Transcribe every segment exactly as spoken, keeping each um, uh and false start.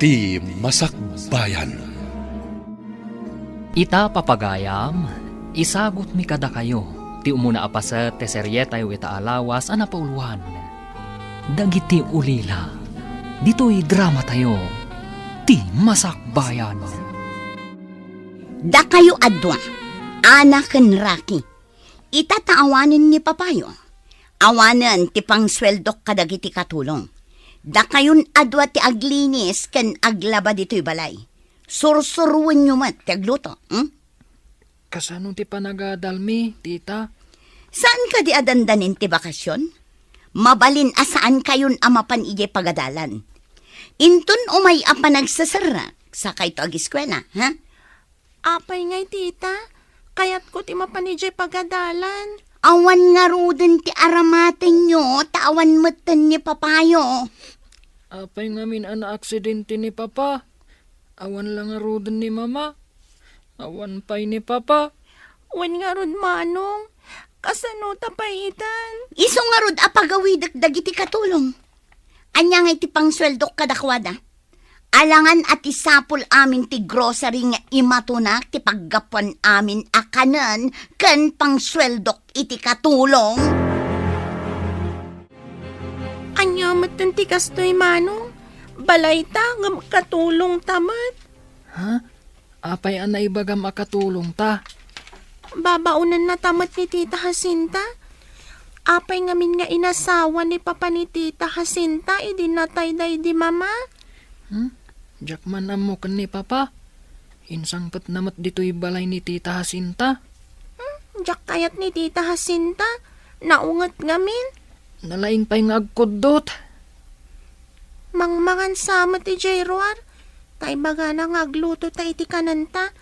Ti Masakbayan. Ita, papagayam, isagutmi kadakayo ti umuna a paset ti serietayo ita a lawas a napauloan, Dagiti Ulila. Ditoy dramatayo, Ti Masakbayan. Dakayo a dua, Ana ken Rocky. Ita ta awanen ni papayo, awanen ti pangsueldok kadagiti katulong. Dakayon a dua ti aglinis ken aglaba ditoy balay. Sursuroenyo met ti agluto, hmm? Kasano ti panagadalmi, tita? Saan kadi a dandanin ti bakasyon? Mabalin a saankayon a mapan idiay pagadalan. Inton umay a panagseserrek, sakayto agiskuela, ha? Apay ngay, tita? Kayatko ti mapan idiay pagadalan. Awan ngaruden ti aramatenyo, ta awan metten ni papayo. Apay ngamin a naaksidente ni papa? Awan la ngaruden ni mama? Awan pay ni papa? Wen ngarud, manong. Kasano ta pay itan? Isu ngarud a pagawidek dagiti katulong. Ania ngay ti pangsueldok kadakuada? Alangan a ti sapul amin ti grocery nga imatunak ti paggapuan amin a kanen ken pangsueldok iti katulong. Ania metten ti kastoy, manong? Balayta ngem katulongta met. Ha? Apay a naibagam a katulongta? Babaonennata met ni Tita Jacinta. Apay ngamin nga inasawa ni papa ni Tita Jacinta idi natay daydi mama? Hmm? Diak man ammo ken ni papa. Insangpetna met ditoy balay ni Tita Jacinta. Hmm? Diak kayat ni Tita Jacinta. Naunget ngamin. Nalaing pay nga agkuddot. Mangmangan sa met idiay ruar. Ta ibagana nga aglutota iti kanenta,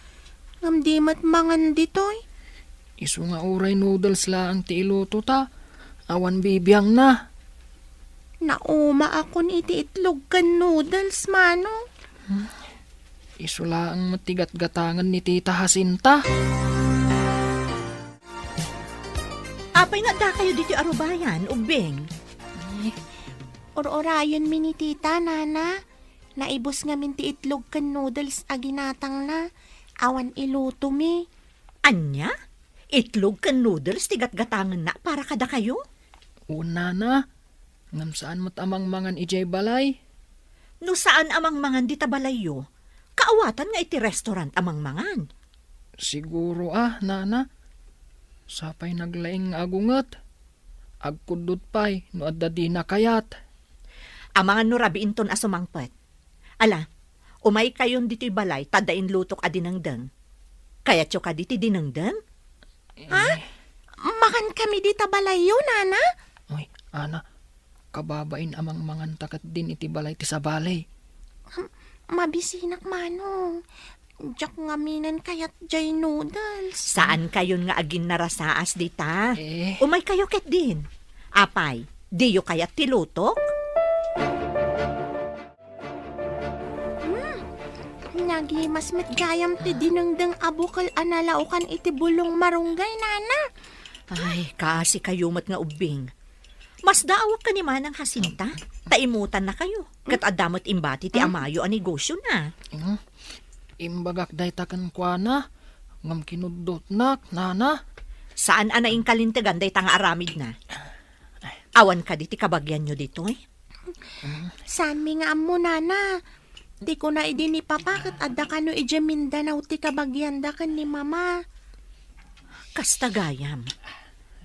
ngem di met mangan ditoy. Isu nga uray noodles laeng ti ilutota, awan bibiangna. Naumaakon iti itlog ken noodles, manong. Hmm. Isu laeng met ti gatgatangen ni Tita Jacinta. Apay nga addakayo ditoy arubayan, ubbing? Ur-urayenmi ni Tita, Nana. Naibus ngamin ti itlog ken noodles a ginatangna. Awan ilutomi. Ania? Itlog ken noodles ti gatgatangenna para kadakayo? Wen, Nana. Ngem saan met a mangmangan idiay balay. No saan a mangmangan dita balayyo, kaawatan nga iti restaurant a mangmangan. Siguro a, Nana. Sapay naglaing nga agunget. Agkuddot pay no adda dina kayat. Amangan no rabiinton a sumangpet. Ala, umaykayon ditoy balay ta adda inlutok a dinengdeng. Kayatyo kadi ti dinengdeng? Ha? Eh. Mangankami dita balayyo, Nana? Uy, Ana, kababain a mangmanganta ketdin iti balay ti sabali. Hmm, mabisinak, Manong. Diak ngaminen kayat jay noodles. Saankayon nga aginnarasaas dita? Eh. Umaykayo ketdin. Apay, diyo kayat ti lutok? Hmm. Nagimas met gayam ti dinengdeng a bukel a nalaokan iti bulong marunggay, Nana. Ay, kaasikayo met nga ubbing. Masdaawak ken ni Manang Jacinta, ta imutannakayo. Ket adda met imbati ti amayo a negosiona. Mm. Imbagak dayta kenkuana, ngem kinuddotnak, Nana. Saan a naingkalintegan dayta nga aramidna. Awan kadi ti kabagianyo ditoy? Saanmi nga ammo, Nana. Ti kuna idi ni Papa ket adda kano idiay Mindanao ti kabagianda ken ni Mama. Kasta gayam.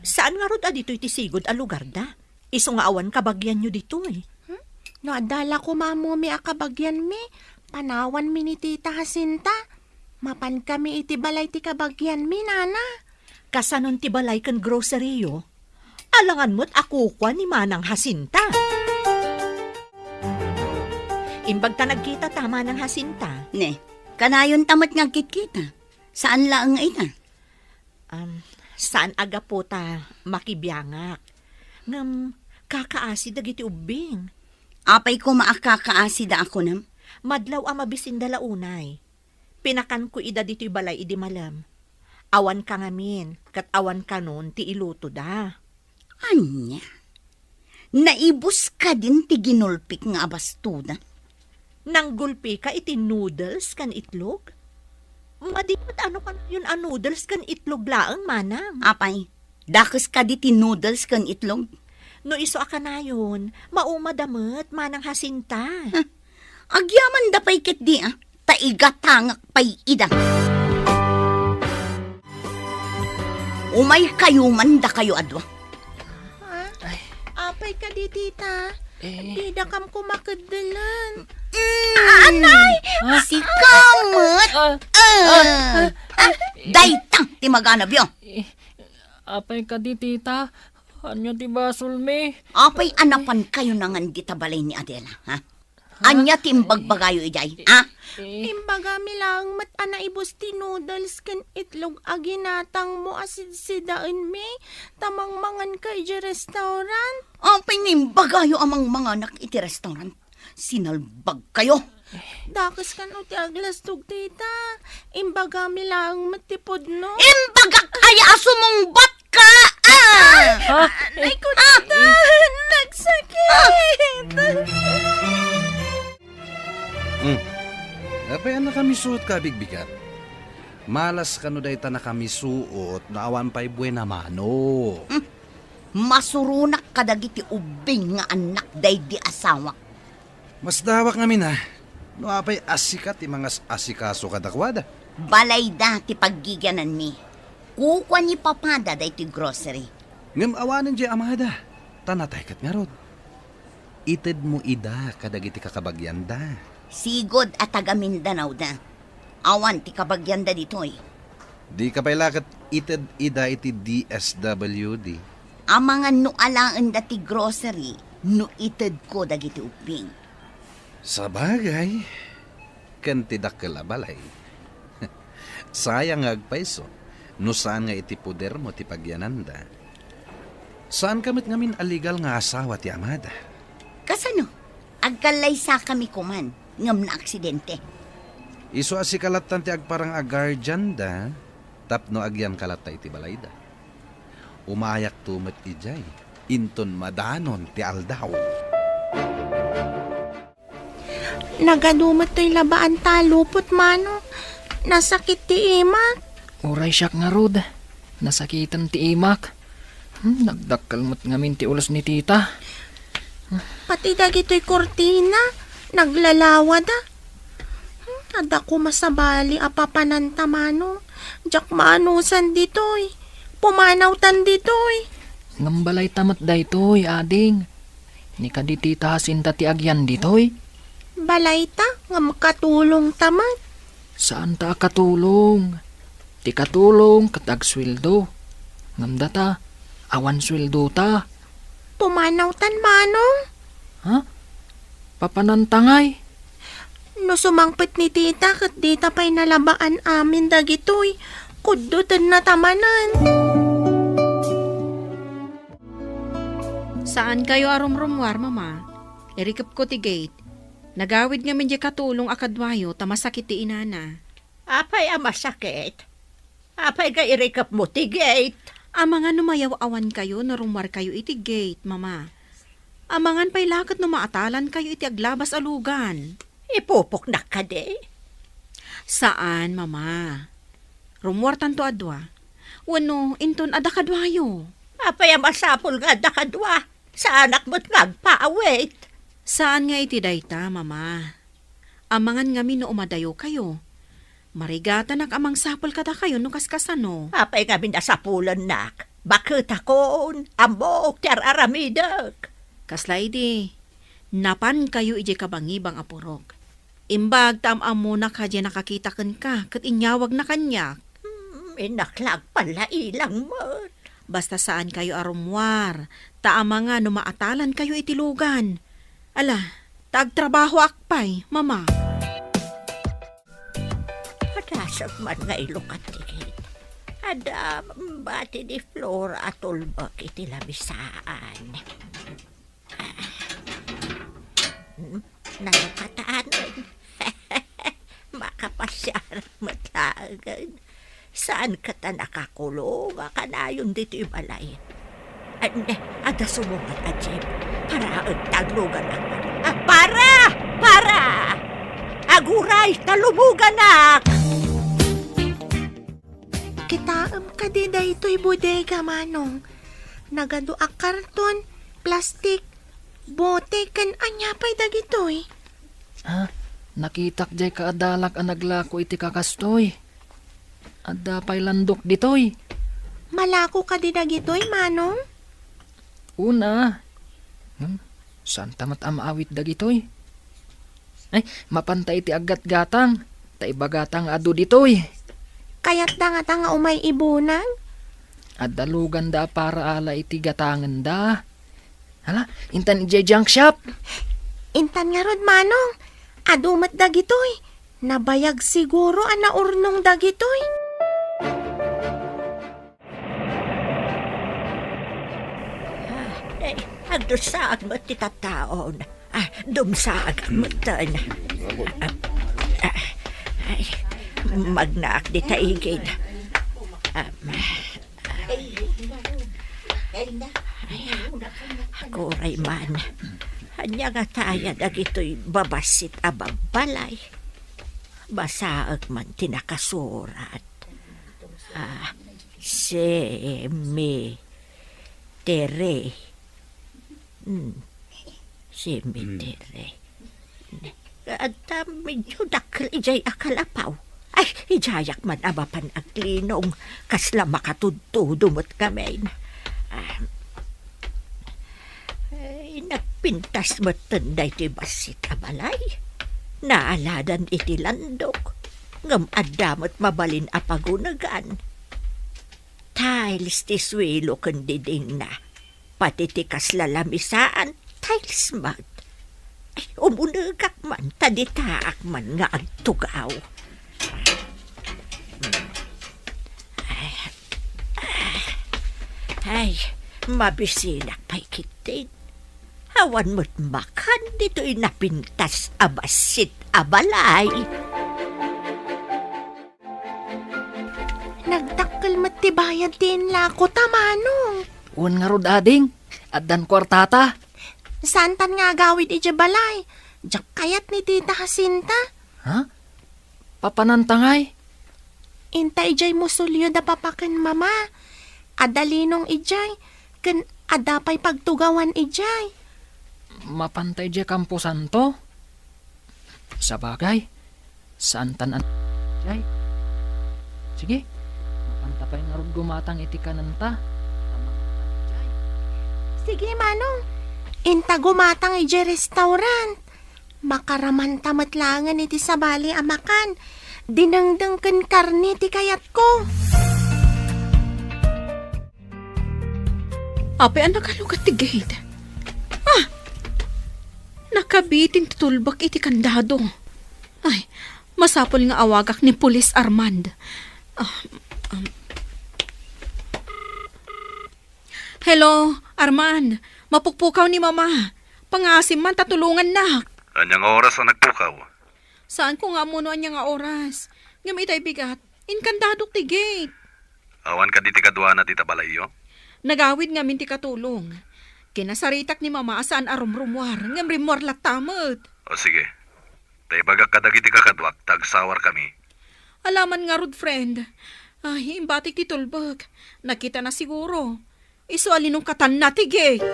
Saan ngarud a ditoy ti sigud a lugarda? Isu nga awan kabagianyo ditoy. Hmm? No adda la koma ammomi a kabagianmi, panawanmi ni Tita Jacinta. Mapankami iti balay ti kabagianmi, Nana. Kasanon ti balay ken grocery-yo? Alangan met a kukua ni Manang Jacinta. Imbag ta nagkitata, Manang Jacinta. Ne, kanayonta met nga agkitkita. Saan laeng ita? Am, saan a gapu ta makibiangak. Ngem, kakaasi dagiti ubbing. Apay koma a kakaasida a kunam? Madlaw a mabisinda la unay. Pinakanko ida ditoy balay idi malem. Awanka ngamin, ket awan kanon ti ilutoda. Ania? Naibus kadin ti ginulpik nga abastoda? Nanggulpika iti noodles ken itlog? Madi met no kanayon a noodles ken itlog laeng, manang. Apay, dakes kadi ti noodles ken itlog? No isu a kanayon, maumada met, Manang Jacinta. Huh. Agyamanda pay ketdi, a, ta igatangak pay ida. Umaykayo man dakayo a dua. Ha? Ay. Apay kadi, tita? Eh. Didakam koma keddelen. Mm. Anay! Ha? Sika met. Ah. Ah. Ah. Ah. Dayta ti maganabyo. Eh, apay kadi, tita? Ania ti basolmi? Apay a napankayo ngan dita balay ni Adela, ha? Ha? Ania ti imbagbagayo idiay, ha? Eh. Imbagami laeng met a naibus ti noodles ken itlog a ginatangmo a sidsidaenmi, ta mangmanganka idiay restaurant. Apay nga imbagayo a mangmanganak iti restaurant? Sinalbagkayo. Dakes kano ti aglastog, tita. Imbagami laeng met ti pudno. Imbagak aya a sumungbat ka, ah! Ha? Ay, ko, tita, nagsakit! Hmm. Apay a nakamisuot ka a bigbigat? Malas kano dayta nakamisuot no awan pay buena mano. Hmm. Masuronak kadagiti ubbing nga annak daydi asawak. Masdawak ngamin a, no apay a sika ti mangas-asikaso kadakuada. Balayda ti paggigiananmi. Kukua ni papada daytoy grocery. Ngem awanen diay amada, ta natay ket ngarud. Itedmo ida kadagiti kakabagianda. Sigud a taga Mindanao da. Awan ti kabagianda ditoy. Dika pay la ket ited ida iti D S W D. Amangan no alaenda ti grocery no itedko dagiti ubbing. Sabagay, ken ti dakkel a balay. Sayang nga agpayso no saan nga iti podermo ti pagiananda. Saanka met ngamin a legal nga asawa ti amada. Kasano? Agkallaysakami koman ngem naaksidente. Isu a sika lattan ti agparang a guardian da, tapno agyanka latta iti balayda. Umayakto met idiay, inton madanon ti aldaw. Nagadu met toy labaan ta lupot, Manong. Nasakit ti imak. Uray siak ngarud, nasakiten ti imak. Hmm, nagdakkel met ngamin ti ulos ni tita. Pati dagitoy kurtina, naglalawada. Hmm, adda koma sabali a papananta, Manong. Diak maanusan ditoy. Pumanawtan ditoy. Ngem balayta met daytoy, ading. Ni kadi tita Jacinta ti agyan ditoy? Balayta, ngem katulongta met. Saanta a katulong. Ti katulong ket agsueldo. Ngem data, awan sueldota. Pumanawtan, Manong. Ha? Papananta ngay? No sumangpet ni tita ket dita pay nalabaan amin dagitoy, kuddutennata manen. Saankayo a rumrummuar, Mama. Irikepko ti gate. Nagawid ngamin diay katulong a kaduayo ta masakit ti inana. Apay a masakit? Apay nga irikepmo ti gate? Amangan no mayaw-awankayo no rummuarkayo iti gate, Mama. Amangan pay la ket no maatalankayo iti aglabas a lugan. Ipupoknak kadi? Saan, Mama. Rummuartanto a dua. Wenno, inton adda kaduayo. Apay a masapul nga adda kadua? Saanak met nga agpaawit. Saan nga iti dayta, Mama. Amangan ngamin no umadayokayo. Marigatanak a mangsapul kadakayo no kaskasano. Apay ngamin a sapulennak? Baketakon, ammok ti ar-aramidek. Kasla idi, napankayo idiay kabangibang a purok. Imbag ta am-ammonak a diay nakakita kenka ket inyawagna kaniak. Hmm, innak la agpallailang met. Basta saankayo a rummuar, ta amangan no maatalankayo iti lugan. Ala, ta agtrabahoak pay, Mama. Padasek man nga ilukat ti gate. Adda bati ni Flora a tulbek iti labisaan. Hmm, nalukatan. Makapasiar met laengen. Saan ket a nakakulong a kanayon ditoy balay? Ay, ne, adda sumungbat a jeep. Paraen ta agluganak. Ah, para! Para! Aguray, ta lumuganak! Kitaem kadi daytoy bodega, Manong? Nagadu a karton, plastik, bote, ken ania pay dagitoy? Ah, nakitak jay kaadalak a naglako iti kakastoy. Adda pay landok ditoy. Malako kadi dagitoy, Manong? Una. Hmm, saan ta met a maawit dagitoy? Ay, mapanta iti aggatgatang. Ta ibagata nga adu ditoy. Kayatda ngata nga umay ibunag? Adda luganda a para ala iti gatangenda. Hala, intan idiay junk shop. Intan ngarud, Manong. Adu met dagitoy. Nabayag siguro a naurnong dagitoy. Ay, agdusaag met ti tattaon. Ah, dumsaag metten. Ah, ah, ay, magnaak dita igid. Ah, ay, aguray man. Ania ngata aya dagitoy babassit a babbalay? Basaek man ti nakasurat. Ah, cemetery. Hmm. Cemetery. Adda medyo dakkel idiay a kalapaw. Ay, idiayak man a mapan aglinong. Kasla makatudtudo met ngamin. Ah, ay, nagpintas metten daytoy bassit a balay. Naaladan iti landok. Ngem adda met mabalin a pagunegan. Tiles ti suelo ken didingna. Pati ti kasla lamisaan, tiles met. Ay, umunegak man, ta ditaak man nga agtugaw. Ay, ay, mabisinak pay ketdin. Awan met makan ditoy napintas a bassit a balay. Nagdakkel met ti bayad ti inlako ta, Manong. Wen ngarud, ading, addan kuartata. Saantan nga agawid idiay balay. Diak kayat ni Tita Jacinta. Ha? Papananta ngay? Inta idiay musolyo da papa ken mama. Adda linong idiay, ken adda pay pagtugawan idiay. Mapanta idiay kamposanto? Sabagay, saantan a-, jay. Sige, mapanta pay ngarud gumatang iti kanenta. Sige, Manong. Inta gumatang idiay restaurant. Makaramanta met laengen iti sabali a makan. Dinengdeng ken karne ti kayatko. Apay a nakalugat ti gate? Ah! Nakabitin ti tulbek iti kandado. Ay, masapul nga awagak ni Pulis Armand. Ah, um. Hello, Armand. Mapukpukaw ni Mama. Pangaasim man ta tulongannak. Ania nga oras a nagpukaw? Saanko nga ammo no ania nga oras. Ngem itay bigat, inkandadok ti gate. Awan kadi ti kaduana dita balayyo? Nagawid ngamin ti katulong. Kinasaritak ni Mama a saan a rumrumuar, ngem rimmuar latta met. O sige. Ta ibagak kadagiti kakaduak ta agsawarkami. Alaman ngarud, friend. Ay, imbatik ti tulbek. Nakitana siguro. Isu a linungkatanna ti gate.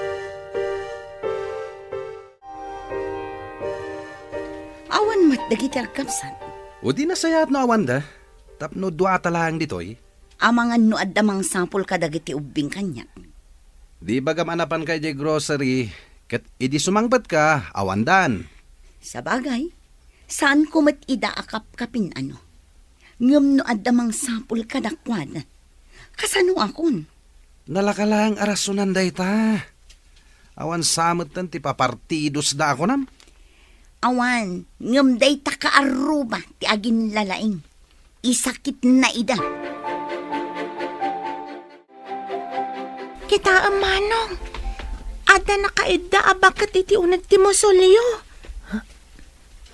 Awan met dagiti agkabsat. O di nasayaat no awanda, tapno duata laeng ditoy. Amangan no adda mangsapul kadagiti ubbing kaniak. Di bagam a napanka idiay grocery, ket idi sumangpetka, awandan. Sabagay, saanko met ida a kapkapin, ano. Ngem no adda mangsapul kadakuada, kasanoakon? Nalaka laeng a rasonan dayta. Awan sa metten ti papartidosda a kunam? Awan, ngem dayta kaarruba ti aginlalaing. Isakitna ida. Kitaem, Manong. Adda nakaidda a baket iti uneg ti musolyo.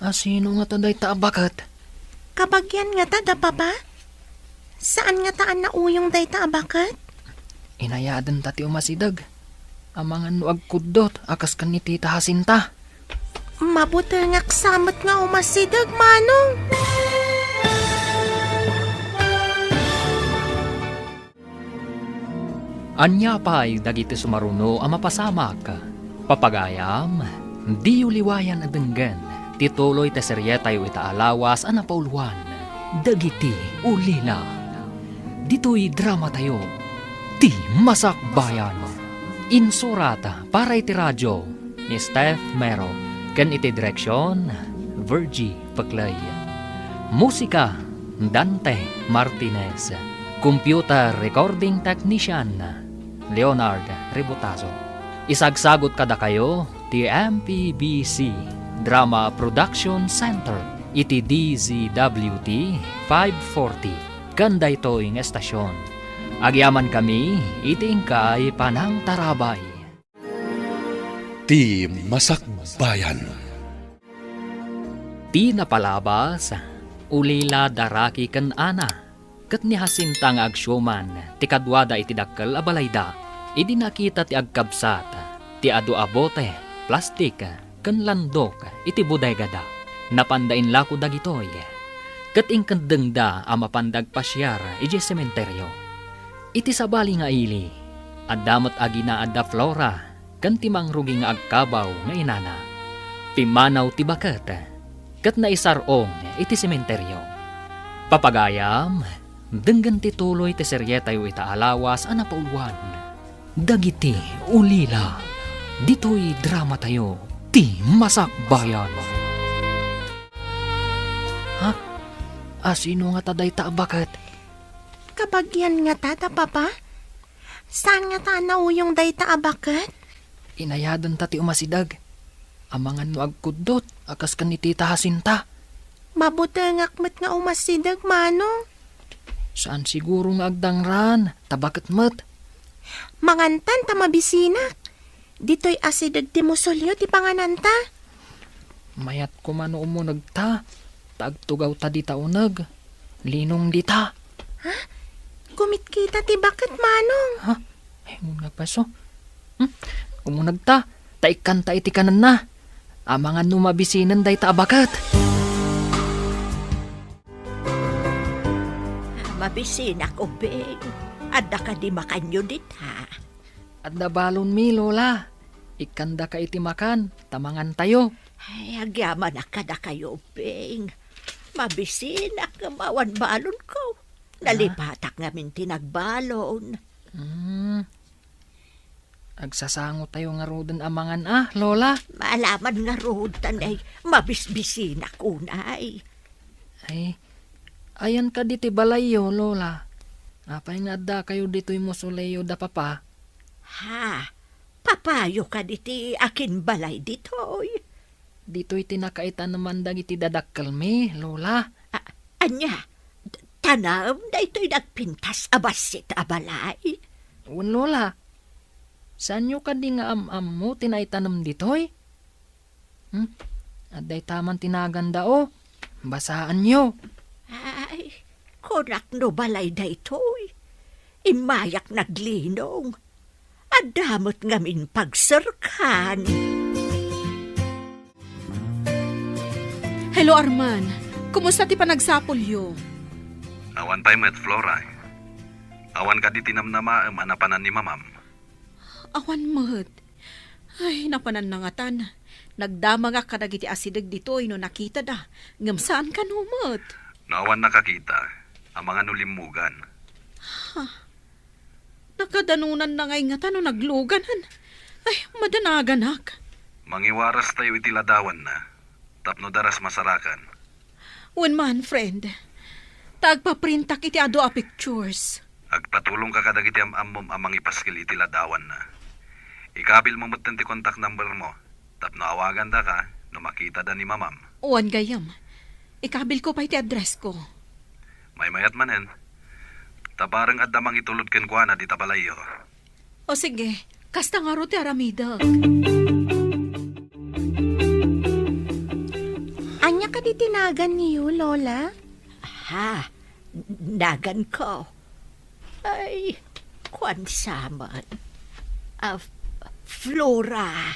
A, sino ngata dayta a baket? Kabagian ngata da Papa? Saan ngata a nauyong dayta a baket? Inayadenta ti umasideg. Amangan no agkuddot a kas ken ni Tita Jacinta. Mabutengak sa met nga umasideg, Manong. Ania pay dagiti sumaruno a mapasamak? Papagayam, diyo liwayan a denggen ti tuloy ti serietayo ita a lawas a napauluan, Dagiti Ulila. Ditoy dramatayo, Ti Masakbayan. Insurat para iti radio ni Steph Mero ken iti direksion, Virgie Peclay. Musika, Dante Martinez. Computer recording technician, Leonard Rebotazo. Isagsagot kadakayo ti M P B C Drama Production Center iti D Z W T five forty ken daytoy nga estasion. Agyamankami iti inkay panangtarabay. Ti Masakbayan. Ti napalabas, Ulila da Rocky ken Ana, ket ni Jacinta nga agsiuman ti kaduada iti dakkel a balayda. Idi nakita ti agkabsat ti adu a bote, plastik, ken landok iti bodegada, napanda inlako dagitoy, ket inkeddengda a mapanda agpasiar idiay sementerio. Iti sabali nga ili, adda met aginaad da Flora ken ti mangrugi nga agkabaw nga inana. Pimmanaw ti baket ket naisar-ong iti sementerio. Papagayam, denggen ti tuloy ti serietayo ita a lawas a napauluan, Dagiti Ulila. Ditoy dramatayo, Ti Masakbayan. Ha? Asino ngata dayta a baket? Kabagian ngata da, Papa? Saan ngata a nauyong dayta a baket? Inayadenta ti umasideg. Amangan no agkuddot a kas ken ni Tita Jacinta. Mabutengak met nga umasideg, Manong. Saan siguro nga agdangran, ta baket met. Mangantan ta mabisinak. Ditoy asideg ti musolyo ti pangananta. Mayat koma no umunegta, ta agtugawta dita uneg. Linong dita. Ha? Kumitkita ti baket, Manong. Ha? Ay, umuneg paso. Hmm? Umunegta, ta ikkanta iti kanenna. Amangan no mabisinen dayta a baket. Mabisinak, Ubing. Adda kadi makanyo dita? Adda balonmi, Lola. Ikkandaka iti makan, ta mangantayo. Ay, agyamanak kadakayo, Ubing. Mabisinak ngem awan balonko. Ah? Nalipatak ngamin ti nagbalon. Hmm. Agsasangotayo ngaruden a mangan a, Lola? Maalaman ngarud, ta nay, mabisbisinak unay. Ay, ayan kadi ti balayyo, Lola? Apay nga addakayo ditoy musolyo da Papa? Ha? Papayo kadi ti akinbalay ditoy? Ditoy ti nakaitaneman dagiti dadakkelmi, Lola. A-, ania? Tanaem daytoy nagpintas a bassit a balay? Wen, Lola. Saanyo kadi nga am-ammo ti naitanem ditoy? Hmm? Adda itaman ti naganda, o. Basaanyo. Ay, kunak no balay daytoy. Immayak naglinong. Adda met ngamin pagserkan. Hello, Arman. Kumusta ti panagsapulyo? Awan pay met, Flora. Awan kadi ti namnamaem a napanan ni Mamam? Awan met. Ay, napanan nangatan. Nagdamagak kadagiti asideg ditoy no nakitada, ngem saan kano met. No awan nakakita, amangan no limmugan. Ha? Nakadanonanna ngay ngata no nagluganan. Ay, madanaganak. Mangiwarastayo iti ladawanna, tapno daras masarakan. Wen man, friend. Ta agpaprintak iti adu a pictures. Agpatulongka kadagiti am-ammom a mangipaskil iti ladawanna. Ikabilmo metten ti contact number mo, tapno awagandaka no makitada ni Mamam. Wen gayam. Ikabilko pay ti addressko. Maymayat manen. Ta bareng adda mangitulod kenkuana dita balayyo. O sige, kasta ngarud ti aramidek. Ania kadi ti naganyo, Lola? Ha? Naganko? Ay, kuan sa met. Ah, Flora.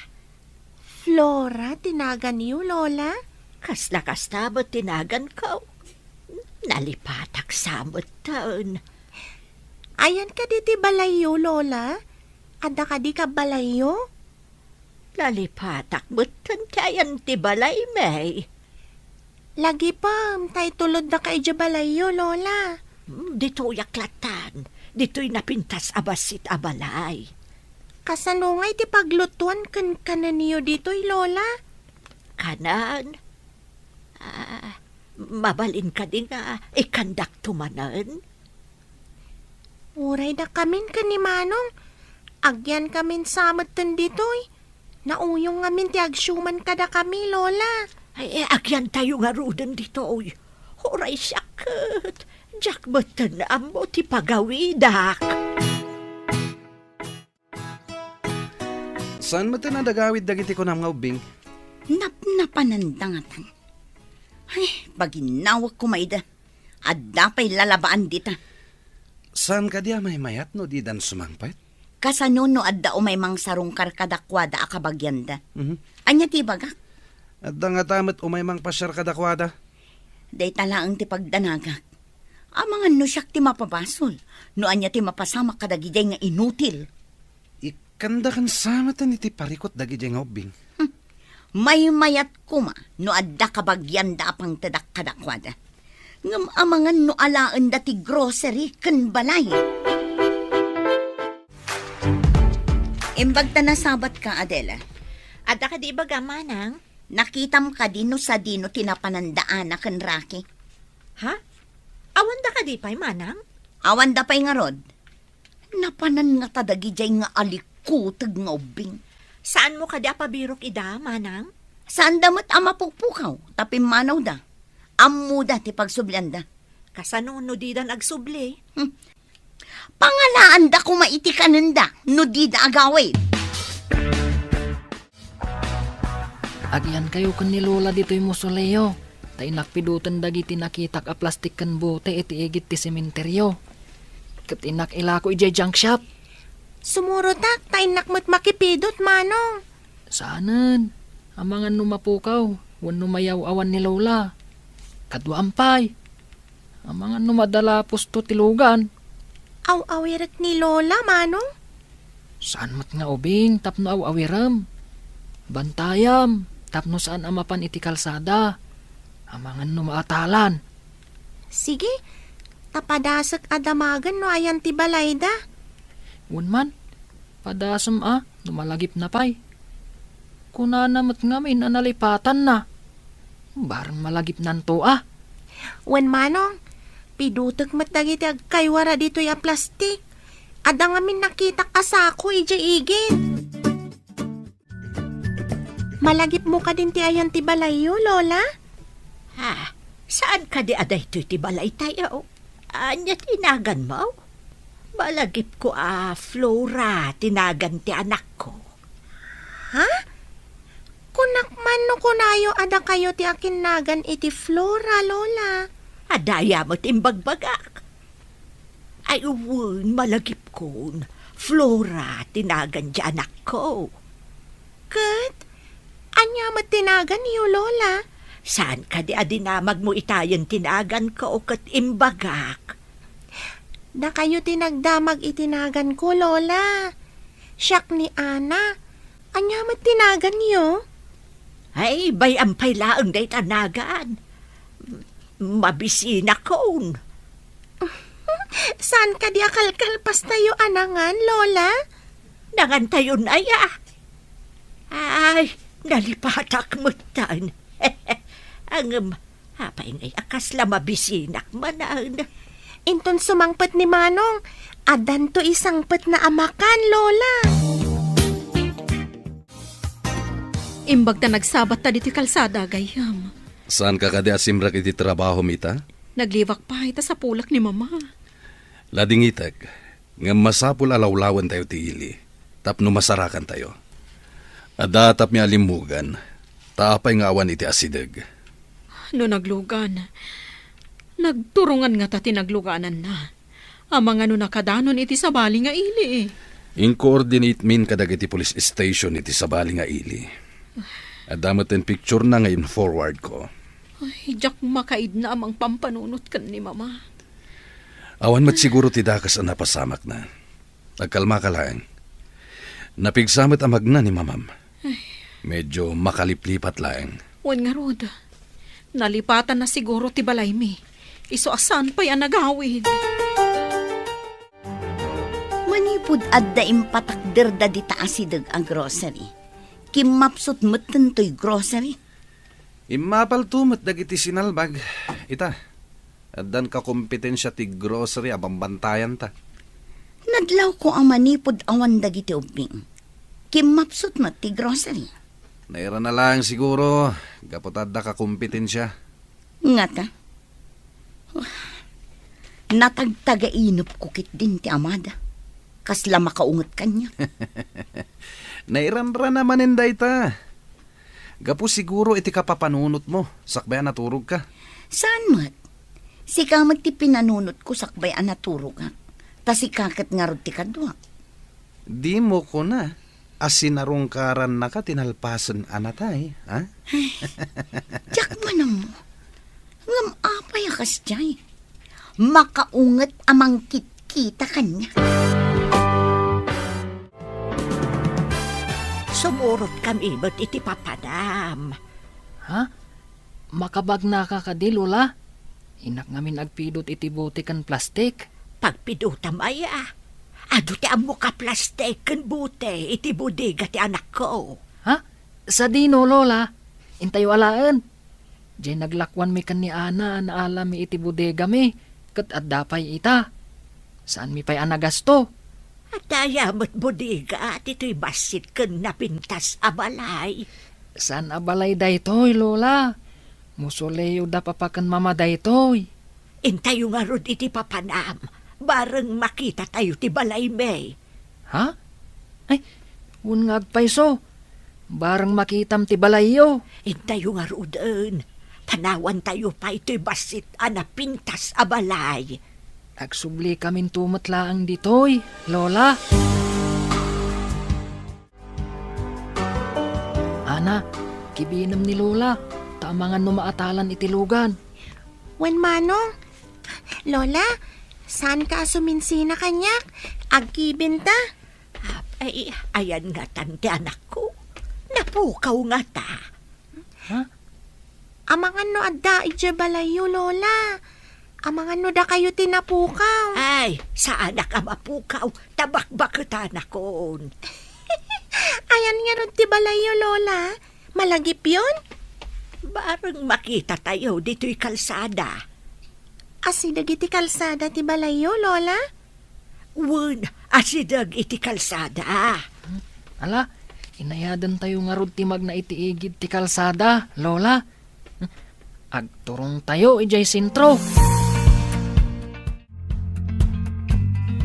Flora ti naganyo, Lola? Kasla kasta met ti naganko. Nalipatak sa metten. Ayan kadi ti balayyo, Lola? Adda kadi kabbalayyo? Nalipatak metten ti ayan ti balay, May. Lagipem, ta itulodda ka idiay balayyo, Lola. Hmm, ditoyak lattan. Ditoy napintas a bassit a balay. Kasano ngay ti paglutuan ken kanenyo ditoy, Lola? Kanen? Ah, mabalin kadi nga ikandakto manen? Uray dakamin ken ni Manong, agyankamin sa metten ditoy. Nauyong ngamin ti agsiuman kadakami, Lola. Ay, eh, agyantayo ngaruden ditoy. Uray siak ket, diak metten ammo ti pagawidak. Saan met a nagawid dagiti kunam nga ubbing? Napnapananda ngatan. Ay, paginnawek koma ida. Adda pay lalabaan dita. Saan kadi a maymayat no didan sumangpet? Kasano no adda umay mangsarungkar kadakuada a kabagianda? Mhm. Ania ti ibagak? Adda ngata met umay mangpasiar kadakuada. Dayta laeng ti pagdanagak. Amangan no siak ti mapabasol, no ania ti mapasamak kadagidiay nga inutil. Ikkandakan sa metten iti parikut dagidiay nga ubbing. Hmm. Maymayat koma no adda kabagianda a pangtedak kadakuada. Ngem amangan no alaenda ti grocery ken balay. Imbag ta nasabatka, Adela. Adda kadi ibagam, Manang? Nakitam kadi no sadino ti napananda Ana ken Rocky? Ha? Awanda kadi pay, Manang? Awanda pay ngarud. Napanan ngata dagidiay nga alikuteg nga ubbing. Saanmo kadi a pabirok ida, Manang? Saanda met a mapukpukaw ta pimmanawda. Ammoda ti pagsublianda. Kasano no didan agsubli? Hmm. Pangalaanda koma iti kanenda no dida agawid. Agyankayo ken ni Lola ditoy mausoleo, ta innak piduten dagiti nakitak a plastik ken bote iti igid ti sementerio. Ket innak ilako idiay junk shop. Sumurotak, ta innak met makipidut, Manong. Saanen, amangan no mapukaw wenno mayaw-awan ni Lola. Kaduaam pay, amangan no madala pusto ti lugan. Aw-awirek ni Lola, Manong? Saan met nga ubing tapno aw-awirem. Bantayam tapno saan a mapan iti kalsada. Amangan no maatalan. Sige, ta padasek a damagen no ayan ti balayda. Wen man, padasem a no malagipna pay. Kunana met ngamin a nalipatanna. Bareng malagipnanto a. Wen Manong, pidutek met dagiti agkaywara ditoy a plastik. Adda ngamin nakitak a sako idiay igid. Malagipmo kadin ti ayan ti balayyo, Lola? Ha? Saan kadi a daytoy ti balaytayo? Ania ti naganmo? Malagipko a Flora ti nagan ti anakko. Ha? Kunak man no kunayo a dakayo ti akinnagan iti Flora, Lola. Adda aya met imbagbagak. Ay, wen, malagipkon. Flora ti nagan ti anakko. Ket, ania met ti naganyo, Lola? Saan kadi a dinamagmo itayen ti naganko ket imbagak? Dakayo ti nagdamag iti naganko, Lola. Siak ni Ana. Ania met ti naganyo? Ay, bay-am pay laeng dayta nagan. Mabisinakon. Saan kadi a kalkalpastayo a nangan, Lola? Nangantayon aya? Ay, nalipatak metten. Ngem, apay ngay a kasla mabisinak manen? Inton sumangpet ni Manong, addanto isangpetna a makan, Lola. Imbag ta nagsabatta ditoy kalsada, gayyem. Saanka kadi a simrek iti trabahom ita? Nagliwak pay ta sapulek ni Mama. Ladingitek, ngem masapul a lawlawentayo ti ili tapno masarakantayo. Adda tapmi a limmugan, ta apay nga awan iti asideg? No naglugan, nagturongan ngata ti naglugananna. Amangan no nakadanon iti sabali nga ili. Inkoordinatmin kadagiti police station iti sabali nga ili. Adda met ti picture na nga in-forward ko. Ay, diak makaidna a mangpampanunot ken ni Mama. Awan met siguro ti dakes a napasamakna. Agkalmaka laeng. Napigsa met a magna ni Mamam. Ay. Medyo makaliplipat laeng. Wen ngarud, nalipatanna siguro ti balaymi. Isu a saan pay a nagawid. Manipud adda impatakderda dita asideg a grocery, kimmapsut metten toy grocery. Immapalto met dagiti sinalbag. Ita, addan kakompetensia ti grocery a bambantayanta. Nadlawko a manipud awan dagiti ubbing, kimmapsut met ti grocery. Nairana laeng siguro, gapu ta adda kakompetensia. Ngata? Natagtagainepko ketdin ti amada. Kasla makaunget kaniak. Nairanrana manen dayta. Gapu siguro iti kapapanunotmo, sakbay a naturogka. Saan met? Sika met ti pinanunotko sakbay a naturogak. Ta sika ket ngarud ti kaduak. Dimo kuna a sinarungkarannaka ti nalpasen a natay, ha? Diak man ammo. Ngem apay a kasdiay? Makaunget a mangkitkita kaniak. Sumurotkami met iti papanam. Ha? Makabagnaka kadi, Lola? Innak ngamin agpidut iti bote ken plastik. Pagpidutam aya? Adu ti ammoka plastik ken bote iti bodega ti anakko. Ha? Sadino, Lola? Intayo alaen. Diay naglakuanmi ken ni Ana a naalami iti bodegami, ket adda pay ita. Saanmi pay a nagasto. Adda aya met bodega ditoy bassit ken napintas a balay? Saan a balay daytoy, Lola. Musoleo da papa ken mama daytoy. Intayo ngarud iti papanam. Bareng makitatayo ti balaymi. Ha? Ay, wen nga agpayso. Bareng makitam ti balayyo. Intayo ngaruden. Panawantayo pay toy bassit a napintas a balay. Agsubli kaminto met laeng ditoy, Lola. Ana, kibinem ni Lola, ta amangan no maatalan iti lugan. Wen Manong, Lola, saanka a suminsina kaniak? Agkibinta. Ay, ayan ngatan ti anakko. Napukaw ngata. Ha? Amangan no adda idiay balayyo, Lola. Amangan no dakayo ti napukaw. Ay, saanak a mapukaw, ta bakbaketanakon. Ayan ngarud ti balayyo, Lola. Malagipyon? Bareng makitatayo ditoy kalsada. Asideg iti kalsada ti balayyo, Lola? Wen, asideg iti kalsada. Ala, inayadentayo ngarud ti magna iti igid ti kalsada, Lola. Agturongtayo idiay sentro.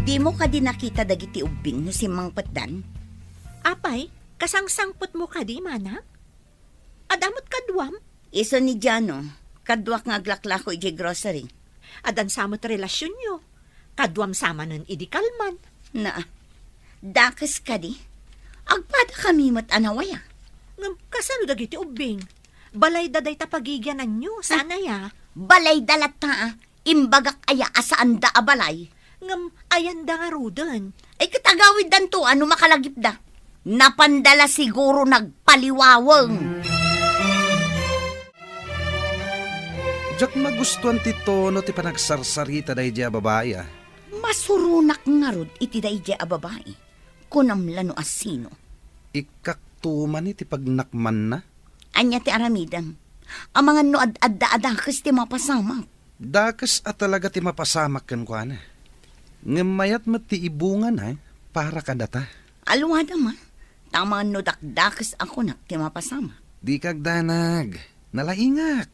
Dimo kadi nakita dagiti ubbing no simmangpetdan? Apay, kasangsangpetmo kadi, Manang? Adda met kaduam? Isu ni Jano, kaduak nga aglaklako idiay grocery. Addan sa met relasionyo. Kaduam sa manen idi kalman. Na, dakes kadi? Agpadakami met a nawaya. Ngem kasano dagiti ubbing? Balayda dayta pagigiananyo, saan aya? Balayda latta, a. Imbagak aya a saanda a balay? Ngem ayanda ngaruden? Ay, ket agawiddanto a no makalagipda. Napanda la siguro nagpaliwaweng. Diak magustuan ti tono ti panagsarsarita daydiay a babai, a. Masuronak ngarud iti daydiay a babai. Kunam la no asino. Ikkak tuman iti pagnakmanna. Ania ti aramidem? Amangan no ad-adda a dakes ti mapasamak. Dakes a talaga ti mapasamak kenkuana. Ngem mayat met ti ibungana para kadata. Alwadam, a. Ta amangan no dakdakes a kunak ti mapasamak. Dika agdanag. Nalaingak.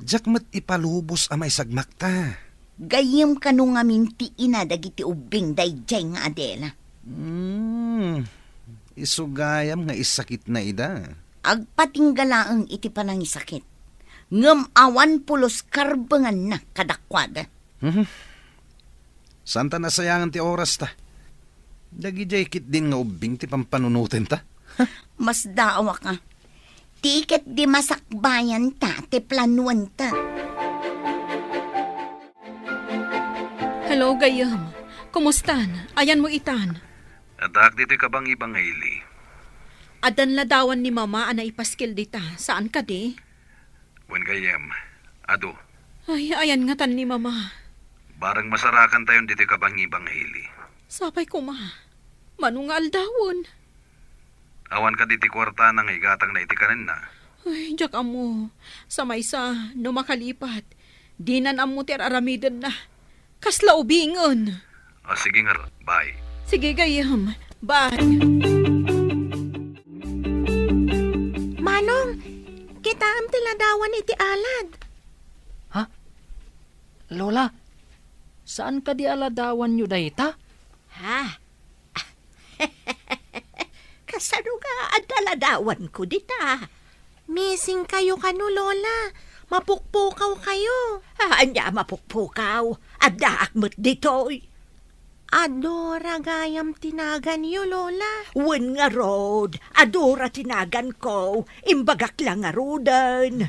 Diak met ipalubos a maisagmakta. Gayyem kano ngamin ti ina dagiti ubbing daydiay nga Adela. Hmm. Isu gayam nga isakitna ida. Agpatingga laeng iti panangisakit. Ngem awan pulos karbenganna kadakuada. Mhm. Saanta nasayangan ti orasta. Dagidiay ketdin nga ubbing ti pampanunotenta. Masdaawak a. Ti ket di masakbayanta ti planuanta. Hello, gayyem. Kumustan? Ayanmo itan? Addaak ditoy kabangiba nga ili. Addan ladawan ni Mama a naipaskil dita, saan kadi? Wen, gayyem, adu. Ay, ayan ngatan ni Mama? Bareng masarakantayon ditoy kabangiba nga ili. Sapay koma. Mano nga aldawen? Awan kadi ti kuartana nga igatangna iti kanenna? Ay, diak ammo. Sa maysa, no makalipat, dinan ammo ti ar-aramidenna. Kasla ubingen. O, sige ngarud. Bye. Sige, gayyem. Bye. Manong, kitaem ti ladawan iti alad. Ha? Lola, saan kadi a ladawanyo dayta? Ha? Kasano nga adda ladawanko dita? Missing kayo kano, Lola. Mapukpukaw kayo. Ah, ania a mapukpukaw? Addaak met ditoy. Adora gayam ti naganyo, Lola. Wen ngarud, adora ti naganko. Imbagak la ngaruden.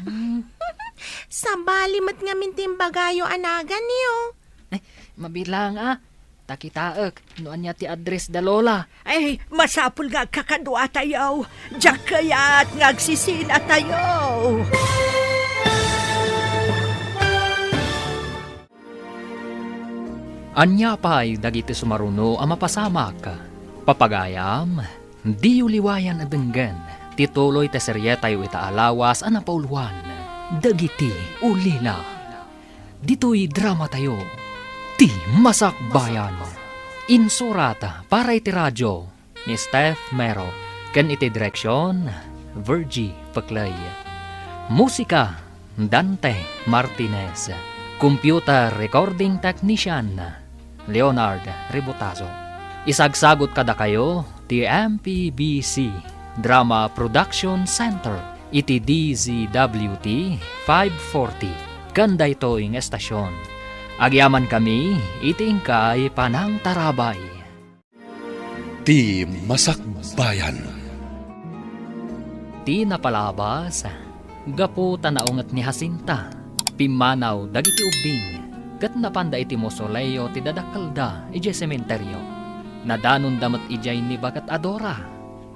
Sabali met ngamin ti imbagayo a naganyo. Ay, mabilang a. Ta kitaek no ania ti address da Lola. Ay, masapul nga agkakaduatayo. Diak kayat nga agsisinatayo. Ania pay dagiti sumaruno a mapasamak? Papagayam, diyo liwayan a denggen ti tuloy ti serietayo ita a lawas a napauluan, Dagiti Ulila. Ditoy dramatayo, Ti Masakbayan. Insurat para iti radio ni Steph Mero, ken iti direksion, Virgie Peclay. Musika, Dante Martinez. Computer recording technician, Leonard Ributazo. Isagsagut kadakayo ti M P B C Drama Production Center iti D Z W T five forty. Ken daytoy nga estasion, agyamankami iti inkay panangtarabay. Ti Masakbayan. Ti napalabas, gapu ta naunget ni Jacinta, pimmanaw dagiti ubbing, ket napanda iti mausoleo ti dadakkelda idiay sementerio. Nadanonda met idiay ni Baket a Dora.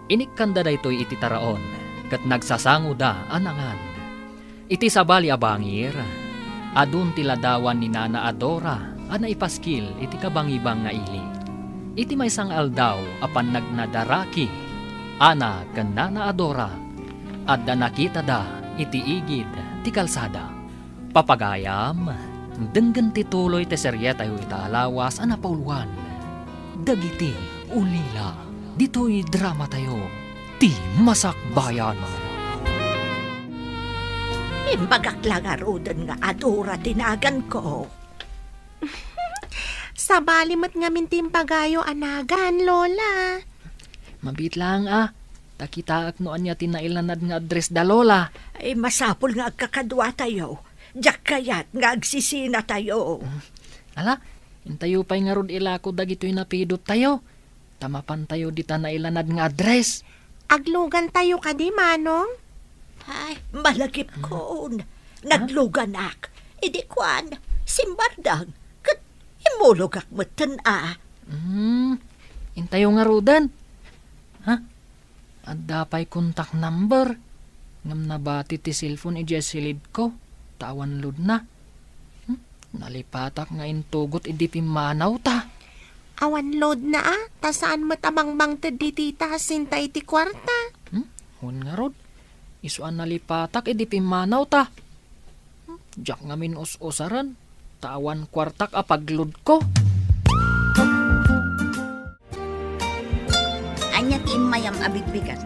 Inikkanda daytoy iti taraon, ket nagsasangoda a nangan. Iti sabali a bangir, adun ti ladawan ni Nana a Dora a naipaskil iti kabangibang nga ili. Iti maysa nga aldaw a pannagnadaraki, Ana ken Nana a Dora, adda nakitada iti igid ti kalsada. Papagayam, denggen ti tuloy ti serietayo ita a lawas a napauluan, Dagiti Ulila. Ditoy dramatayo, Ti Masakbayan. Imbagak la ngaruden nga adora ti naganko. Sabali met ngamin ti imbagayo a nagan, Lola. Mabiit laeng a, ta kitaek no ania ti nailanad nga address da Lola. Ay, masapul nga agkakaduatayo. Diak kayat nga agsisinatayo. Ala, intayo pay ngarud ilako dagitoy napidottayo. Ta mapantayo dita nailanad nga address. Aglugantayo kadi, Manong? Ay, malagipkon. Ah? Nagluganak. Idi kuan, simbardang. Ket immulogak metten a. Hmm, intayo ngaruden. Ha? Adda pay contact number. Ngem nabati ti cellphone idiay silidko. Ta awan loadna. Hmm? Nalipatak nga intugot idi pimmanawta. Awan loadna a, ta saan met a mangmangted dita Jacinta iti kuarta. Hmm? Wen ngarud, isu a nalipatak idi pimmanawta. Hmm? Diak ngamin us-usaren, ta awan kuartak a pagloadko. Ania ti immayam a bigbigat?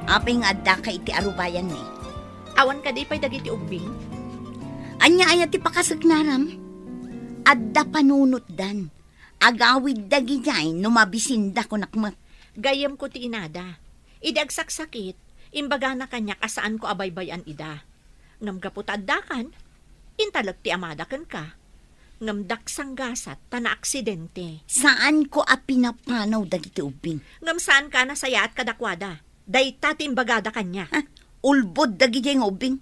Apay nga addaka iti arubayanmi? Awan kadi pay dagiti ubbing? Ania aya ti pakasagnaram? Adda panunotdan. Agawid dagidiay no mabisinda, kunak met. Gayyemko ti inada. Idi agsaksakit, imbagana kaniak a saanko a baybay-an ida. Ngem gapu ta addakan, intalek ti amada kenka. Ngem daksanggasat ta naaksidente. Saanko a pinapanaw dagiti ubbing. Ngem saanka a nasayaat kadakuada. Dayta ti imbagada kaniak. Ah, Ulbod dagidiay nga ubbing.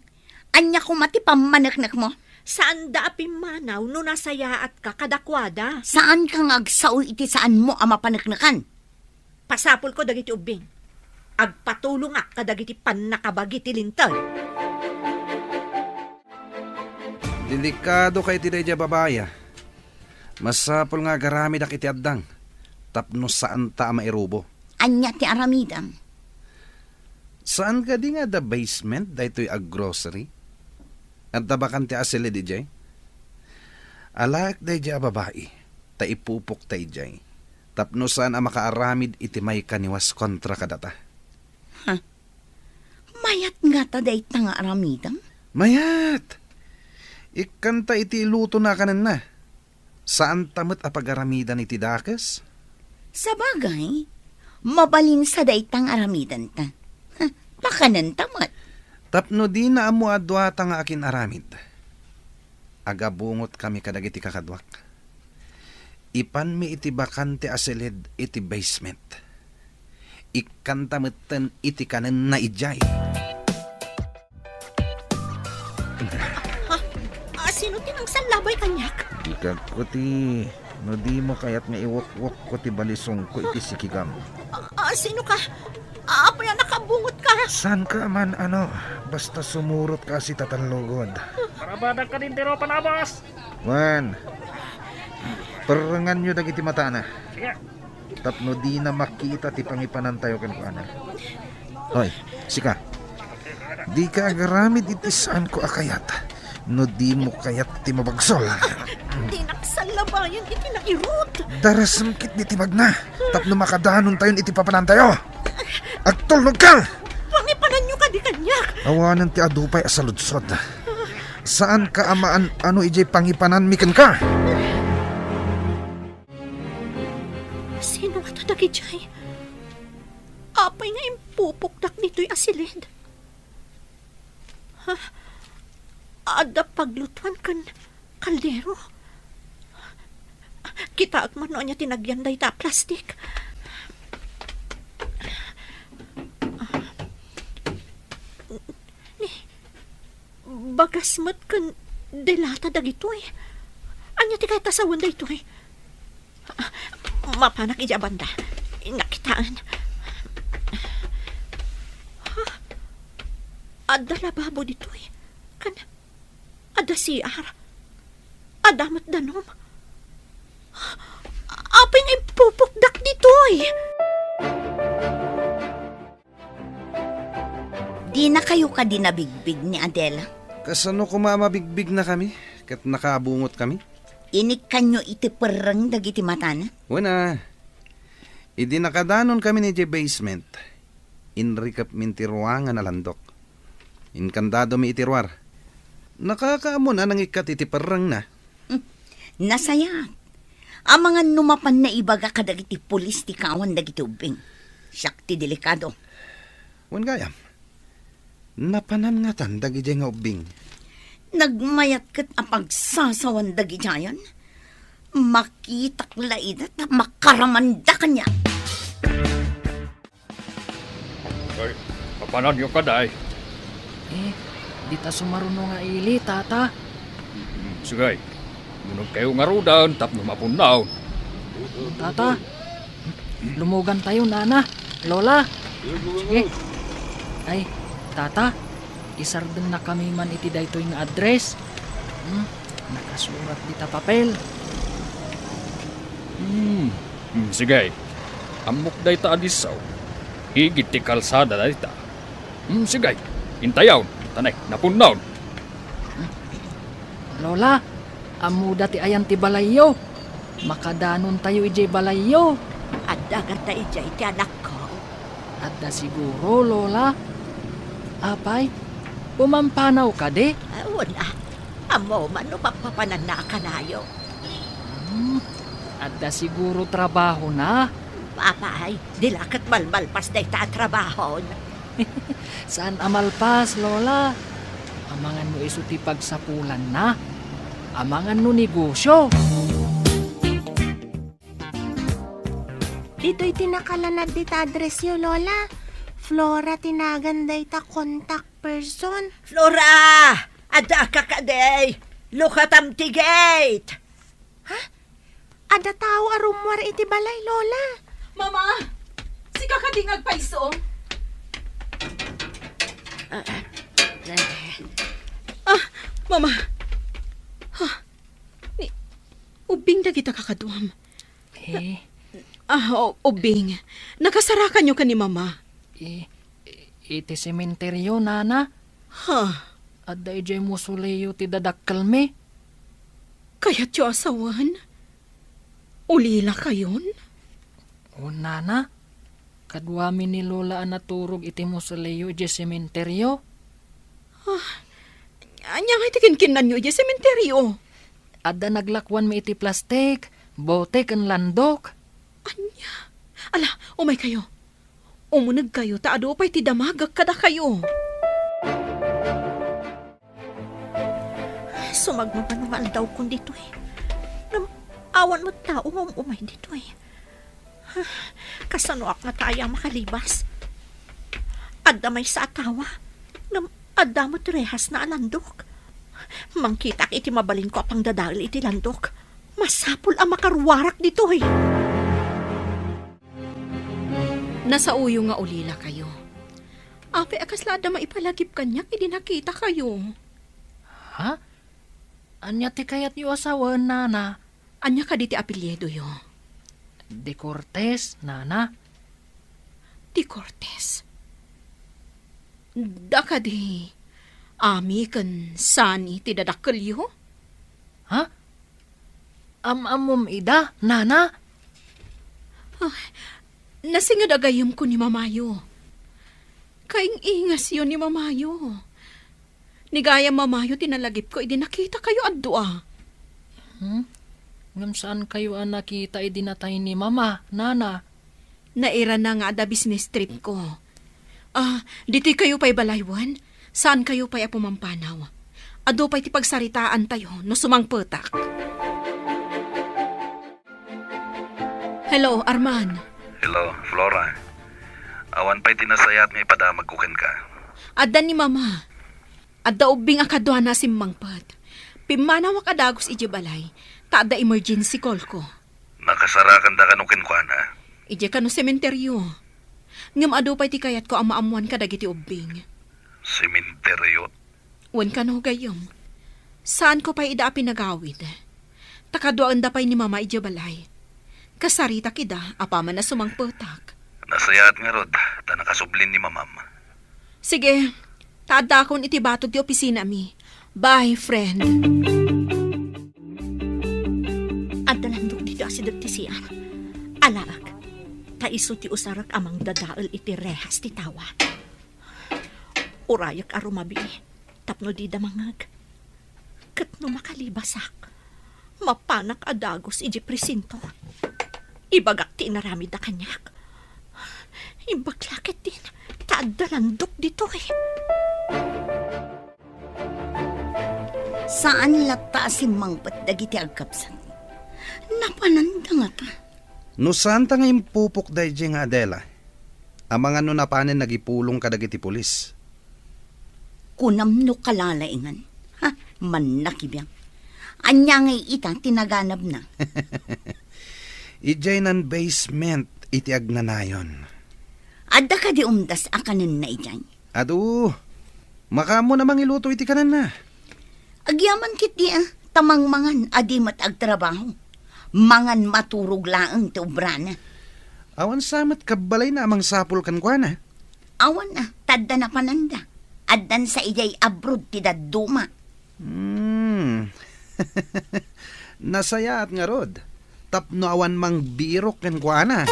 Ania koma ti pammaneknekmo? Saanda a pimmanaw no nasayaatka kadakuada. Saanka nga agsao iti saanmo a mapaneknekan. Pasapulko dagiti ubbing. Agpatulongak kadagiti pannakabagi ti linteg. Delikado kay ti daydiay a babai, a. Masapul nga agaramidak iti addang tapno saanta a mairubo. Ania ti aramidem? Saan kadi nga adda basement daytoy a grocery? Adda bakante a silid idiay? Alaek daydiay a babai, ta ipupokta idiay, tapno saan a makaaramid iti maikaniwas kontra kadata. Ha? Mayat ngata dayta nga aramidem? Mayat! Ikkanta iti ilutona a kanenna. Saanta met a pagaramidan iti dakes? Sabagay, mabalinsa dayta nga aramidenta. Ha, pakanenta met. Tapno dina ammo a duata nga akin-aramid, agabungotkami kadagiti kakaduak. Ipanmi iti bakante a silid iti basement. Ikkanta metten iti kanenna idiay. Ha? Ah, sino ti nangsallabay kaniak? Dikagko ti, no dimo kayat nga iwukwukko ti balisongko iti sikigam. Ah, ah, sino ka? Ah, apay a nakabungot ka? Saan ka man, ano, basta sumurot ka si tatallugod. Marabadak ka din, Tiro Panabas! Wen, perrenganyo dagiti matana. Sige. Tapno dina makita ti pangipanantayo kenkuana. Hoy, sika. Dika agaramid iti saanko a kayat no dimo kayat ti mabagsol. Dinak sallabayen iti nairut. Darasem ketdi ti magna tapno makadanontayon iti papanantayo. Agtulnog ka! Pangipananyo kadi kaniak. Awanen ti adu pay a saludsod. Saanka a maan-ano idiay pangipananmi kenka. Sino ngata dagidiay? Apay nga impupokdak ditoy a silid? Ha? Adda paglutuan ken kaldero? Kitaek man no ania ti nagyan dayta a plastik. Ni, Bagas met ken delata dagitoy. Ania ti kayat a sawen daytoy? Mapanak idiay a banda. Innak kitaen. Ha? Adda lababo ditoy. Ken adda C R. Adda met danum. Apay nga impupokdak ditoy? Dinakayo kadi nabigbig ni Adela? Kasano koma a mabigbignakami ket nakabungotkami? Inikkanyo iti perreng dagiti matana? Wen a, idi nakadanonkami idiay basement, inrikepmin ti ruangan a landok. Inkandadomi iti ruar. Nakakaammon a nangikkat iti perrengna. Hmm. Nasayaat. Amangan no mapan naibaga kadagiti pulis ti kawan dagiti ubbing. Siak ti delikado. Wen gayam, napanan ngatan dagidiay nga ubbing? Nagmayat ket a pagsasawan dagidiayen. Makitak la ida ta makaramanda kaniak. Ay, papananyo kadi? Eh, dita sumaruno nga ili, Tata. Mm, sige. Munogkayo ngaruden tapno mapunnaw. Tata, lumugantayo, Nana, Lola. Sige. Ay, Tata, isardengna kami man iti daytoy nga address. Hmm, nakasurat dita papel. Hmm, hmm, sige. Ammok dayta a disso. Igid ti kalsada dayta. Hmm, sige. Intayon. Tanay, napunnaw. Lola, ammoda ti ayan ti balayyo. Makadanontayo idiay balayyo. Adda ngata idiay ti anakko? Adda siguro, Lola. Apay, pumampanaw kadi? Ah, wen a. Ammo man no papapananna a kanayo. Hmm, adda siguro trabahona. Apay, di la ket malmalpas dayta a trabahon. Saan a malpas, Lola. Amangan no isu ti pagsapulanna. Amangan no negosyo. Ditoy ti nakalanad dita addressyo, Lola. Flora ti nagan dayta kontak Person? Flora! Adda ka kadi! Lukatam ti gate! Ha? Adda tao a rummuar iti balay, Lola. Mama! Sika kadi nga agpayso? Ah, Mama! Ha? Ni, ubing dagita kakaduam. Eh. Ah, o-, ubing. Nakasarakanyo ken ni Mama. Eh, iti sementeryo, Nana. Ha? Adda idiay mausoleo ti dadakkelmi. Kayatyo a sawen? Ulila kayon? O, Nana. Kaduami ni Lola a naturog iti mausoleo idiay sementeryo. Ah, ania ngay ti kinkinnanyo idiay sementeryo? Adda naglakuanmi iti plastik, bote ken landok. Ania? Ala, umay kayo. Umuneg kayo ta adu pay ti damagek kadakayo. Sumagmamano nga aldawkon ditoy. Ngem awan met tao nga um-umay ditoy. Kasanoak ngata aya makalibas? Adda maysa a tawa, ngem adda met rehasna a landok. Mangkitaak iti mabalinko a pangdadael iti landok. Masapul a makaruarak ditoy. Nasaoyo nga ulila kayo. Apay a kasla adda maipalagip kaniak idi nakita kayo? Ha? Ania ti kayatyo a sawen, Nana? Ania kadi ti apelyidoyo? De Cortez, Nana. De Cortez? Da kadi Ami ken Sani ti dadakkelyo? Ha? Am-ammom ida, Nana? Ah, nasinged a gayyemko ni Mamayo. Kaing-ingasyo ni Mamayo. Ni gayam Mamayo ti nalagipko idi nakitakayo a dua. Hmm? Ngem saankayo a nakita idi natay ni Mama, Nana? Nairana nga adda business tripko. Ah, ditoy kayo pay balay wen? Saankayo pay a pumampanaw? Adu pay ti pagsaritaantayo no sumangpetak. Hello, Arman. Hello, Flora. Awan pay ti nasayaat nga ipadamagko kenka. Adda ni Mama. Adda ubbing a kaduana a simmangpet. Pimmanawak a dagus idiay balay, ta adda emergency call ko. Nakasarakanda kano kenkuana? Idiay kano sementeryo. Ngem adu pay ti kayatko a maammoan kadagiti ubbing. Sementeryo? Wen kano, gayyem. Saanko pay ida a pinagawid. Ta kaduaenda pay ni Mama idiay balay. Kasaritak ida apaman a sumangpetak. Nasayaat ngarud, ta nakasublin ni Mamam. Sige, ta addakon iti batog ti opisinami. Bye, friend. Adda landok ditoy asideg ti C R. Alaek, ta isu ti usarek a mangdadael iti rehas ti tawa. Urayek a rumabii tapno dida mangngeg. Ket no makalibasak, mapanak a dagus idiay presinto. Ibagak ti inaramidda kaniak. Imbag la ketdin ta adda landok ditoy. Saan latta a simmangpet dagiti agkabsat. Napananda ngata. No saanta nga impupok daydiay nga Adela, amangan no napanen nagipulong kadagiti pulis. Kunam no kalalaingan. Ha? Mannakibiang. Ania ngay ita ti naganabna? Idiay nan basement iti agnanayon. Adda kadi umdas a kanenna idiay? Adu, makaammo na mangiluto iti kanenna. Agyaman ketdi a, ta mangmangan a di met agtrabaho. Mangan maturog laeng ti obrana. Awan sa met kabbalayna a mangsapul kenkuana. Awan a, ta adda napananda. Addan sa idiay abroad ti dadduma. Hmm. Nasayaat ngarud. Tapno awan mangbirok kenkuana.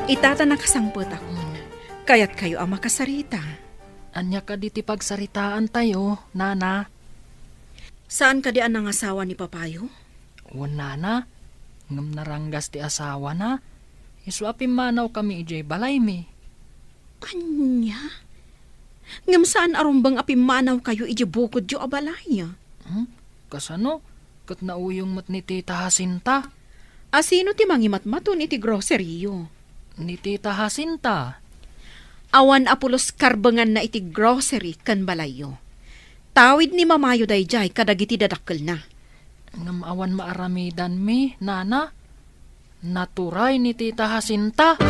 Ita ta nakasangpetakon, kayatkayo a makasarita. Ania kadi ti pagsaritaantayo, Nana? Saan kadi a nangasawa ni Papayo? Wen, Nana, ngem naranggas ti asawana. Isu a pimmanawkami idiay balaymi. Ania? Ngem saan a rumbeng a pimmanawkayo idiay bukodyo a balay? Hmm? Kasano? Ket nauyong met ni Tita Jacinta. A sino ti mangimatmaton iti grocery-yo? Ni Tita Jacinta. Awan a pulos karbenganna iti grocery ken balayyo. Tawid ni mamayo daydiay kadagiti dadakkelna. Ngem awan maaramidanmi, nana. Naturay ni Tita Jacinta.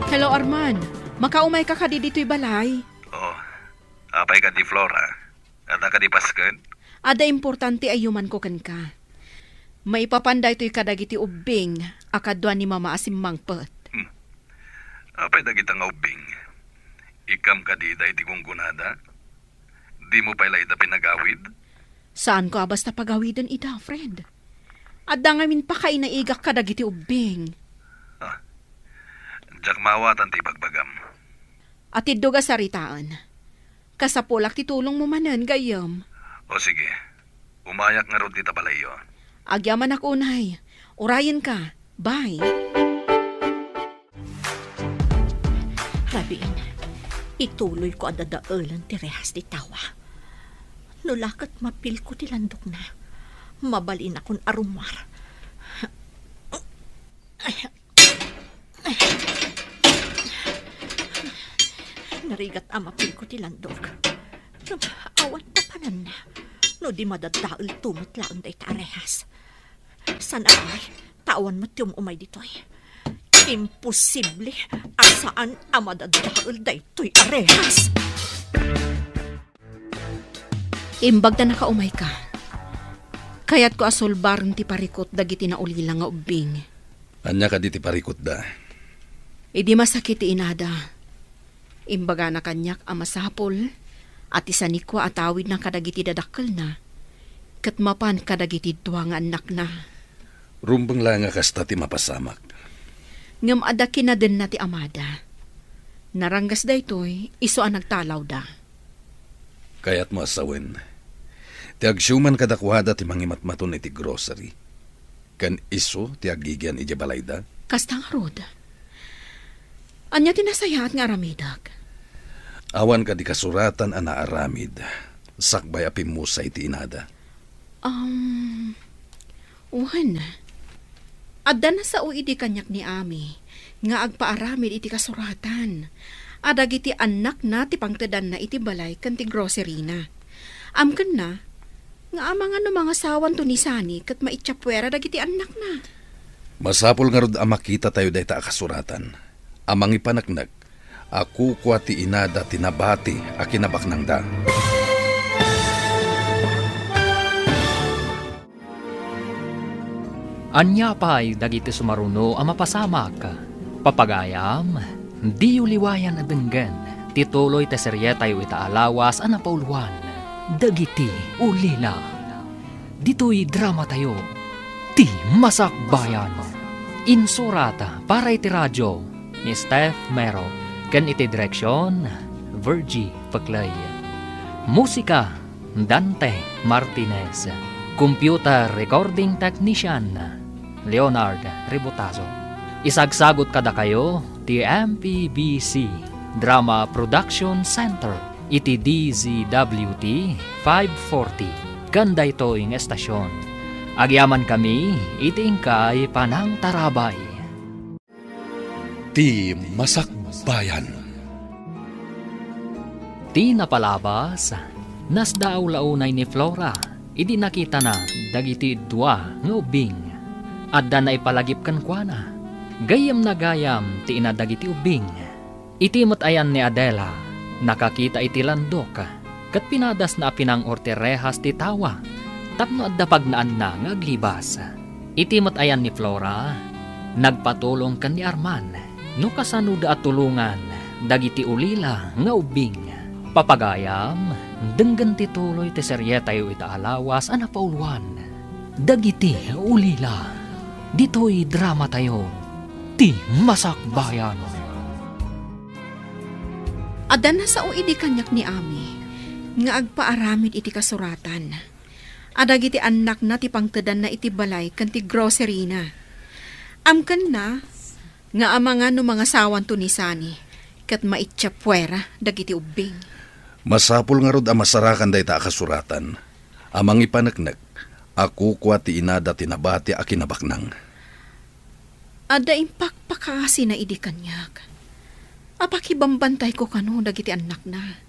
Hello, Arman. Makaumayka kadi ditoy balay? Oh, apay kadi, Flora? Adda kadi pasken? Adda importante a yumanko kenka. Maipapan daytoy kadagiti ubbing a kadua ni Mama a simmangpet. Hmm. Apay dagita nga ubbing? Ikkam kadi daydi gunggonada? Dimo pay la ida pinagawid? Saanko a basta pagawiden ida, friend. Adda ngamin pakainaigak kadagiti ubbing. Ah, diak maawatan ti ibagbagam. Atiddog a saritaen. Kasapulak ti tulongmo manen, gayyem. O sige, umayak ngarud dita balayyo. Agyamanak unay. Urayenka. Bye. Rabiin, ituloyko a dadaelen ti rehas ti tawa. No la ket mapilko ti landokna, mabalinakon a rummuar. Narigat a mapilko ti landok. Ngem awan papananna no di madadaelto met laeng dayta a rehas. Saan a pay, ta awan met ti um-umay ditoy. Imposible a saan a madadael daytoy a rehas. Imbag ta nakaumayka, kayatko a sulbaren ti parikut dagiti naulila nga ubbing. Ania kadi ti parikutda? Idi masakit ti inada, imbagana kaniak a masapul a ti sanikua a tawidna kadagiti dadakkelna ket mapan kadagiti dua nga annakna. Rumbeng la nga kasta ti mapasamak. Ngem adda kinadenna ti amada. Naranggas daytoy isu a nagtalawda. Kayatmo a sawen, ti agsiuman kadakuada ti mangimatmaton iti grocery, ken isu ti agigian idiay balayda? Kasta ngarud. Ania ti nasayaat nga aramidek? Awan kadi kasuratan a naaramid sakbay a pimmusay ti inada? Um, wen, adda nasao idi kaniak ni Ami nga agpaaramid iti kasuratan a dagiti annakna ti pangtedanna iti balay ken ti groceryna. Amkenna nga amangan no mangasawanto ni Sani ket maitsapuera dagiti annakna. Masapul ngarud a makitatayo dayta a kasuratan a mangipaneknek a kukua ti inada ti nabati a kinabaknangda. Ania pay dagiti sumaruno a mapasamak? Papagayam, diyo liwayan a denggen ti tuloy ti serietayo ita a lawas a napauluan, Dagiti Ulila. Ditoy dramatayo, Ti Masakbayan. Insurat para iti radio ni Steph Mero ken iti direksion, Virgie Peclay. Musika, Dante Martinez. Computer recording technician, Leonard Rebotazo. Isagsagot kadakayo ti M P B C Drama Production Center iti D Z W T five forty ken daytoy nga estasion. Agyamankami iti inkay panangtarabay. Ti Masakbayan. Ti napalabas, nasdaaw la unay ni Flora idi nakitana dagiti dua nga ubbing. Adda naipalagip kenkuana. Gayyemna gayam ti ina dagiti ubbing. Iti met ayan ni Adela, nakakita iti landok, ket pinadasna a pinang-or ti rehas ti tawa tapno adda pagnaanna nga aglibas. Iti met ayan ni Flora, nagpatulong ken ni Arman no kasanoda a tulongan dagiti ulila nga ubbing. Papagayam, denggen ti tuloy ti serietayo ita a lawas a napauluan, Dagiti Ulila. Ditoy dramatayo, Ti Masakbayan. Adda nasao idi kaniak ni Ami nga agpaaramid iti kasuratan a dagiti annakna ti pangtedanna iti balay ken ti groceryna. Amkenna nga amangan no mangasawanto ni Sani ket maitsa puera dagiti ubbing. Masapul ngarud a masarakan dayta a kasuratan a mangipaneknek a kukua ti inada ti nabati a kinabaknang. Adda impakpakasina idi kaniak. Apakibambantayko kano dagiti annakna.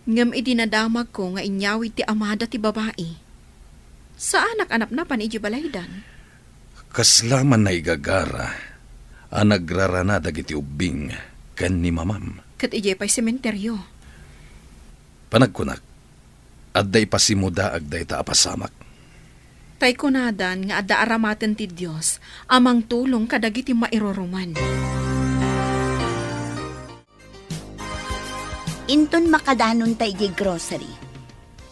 Ngem idi nadamagko nga inyawid ti amada ti babai, saanak a napnapan idiay balaydan. Kasla man naigagara a nagrarana dagiti ubbing ken ni mamam. Ket idiay pay sementerio. Panagkunak, adda ipasimudaag dayta a pasamak. Tay kunadan nga adda aramaten ti Dios a mangtulong kadagiti mairuruman. Inton makadanonta idiay grocery,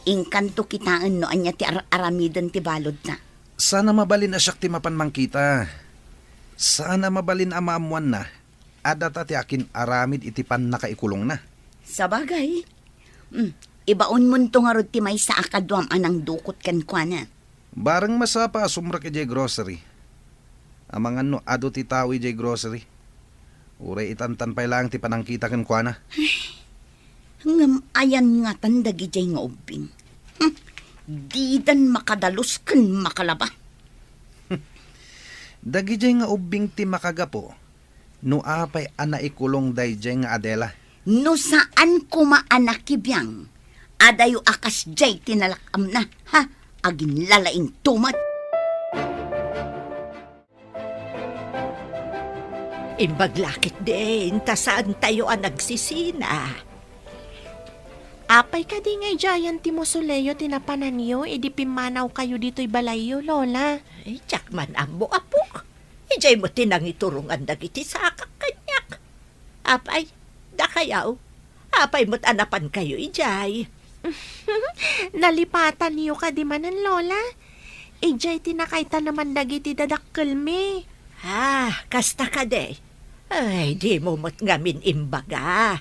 inkanto kitaen no ania ti ar-aramiden ti baludna. Saan a mabalin a siak ti mapan mangkita. Saan a mabalin a maammoanna a data ti akin-aramid iti pannakaikulongna. Sabagay. Hmm, ibaonmonto ngarud ti maysa a kaduam a nangdukot kenkuana. Bareng masapa a sumrek idiay grocery. Amangan no adu ti tao idiay grocery. Uray itantan pay laeng ti panangkita kenkuana. Ngem ayan ngatan dagidiay nga ubbing? Hmm, didan makadalus ken makalaba. Dagidiay nga ubbing ti makagapu no apay a naikulong daydiay nga Adela. No saan koma a nakibiang, adayo a kasdiay ti nalak-amna, ha? Aginlalaingto met. Imbag la ketdin, ta saantayo a nagsisina. Apay kadi nga idiayen ti musoleo ti napananyo idi pimmanawkayo ditoy balayyo, Lola? Ay, diak man ammo, apok. Idiay met ti nangiturongan dagiti sakak kaniak. Apay, dakayaw, apay met a napankayo idiay? Nalipatanyo kadi manen, Lola? Idiay ti nakaitaneman dagiti dadakkelmi. Ah, kasta kadi? Ay, dimo met ngamin imbaga.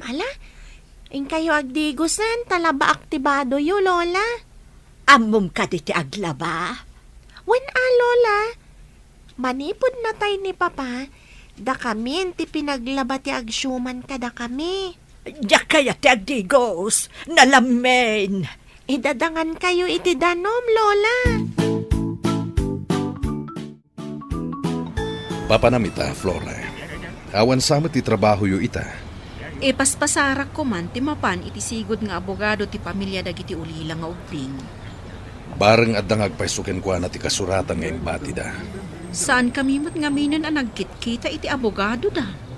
Ala, inkayo agdigosen, ta labaak ti badoyo, Lola. Ammom kadi ti aglaba? Wen a, Lola. Manipud natay ni Papa, dakamin ti pinaglaba ti agsiuman kadakami. Diak kayat ti agdigos, nalammin. Idadangankayo iti danum, Lola. Papanam ita, Flora. Awan sa met ti trabahoyo ita. Ipaspasarak koman ti mapan iti sigud nga abogado ti pamilia dagiti ulila nga ubbing. Bareng adda nga agpayso kenkuana ti kasuratan nga imbatida. Saankami met ngaminen a nagkitkita iti abogadoda.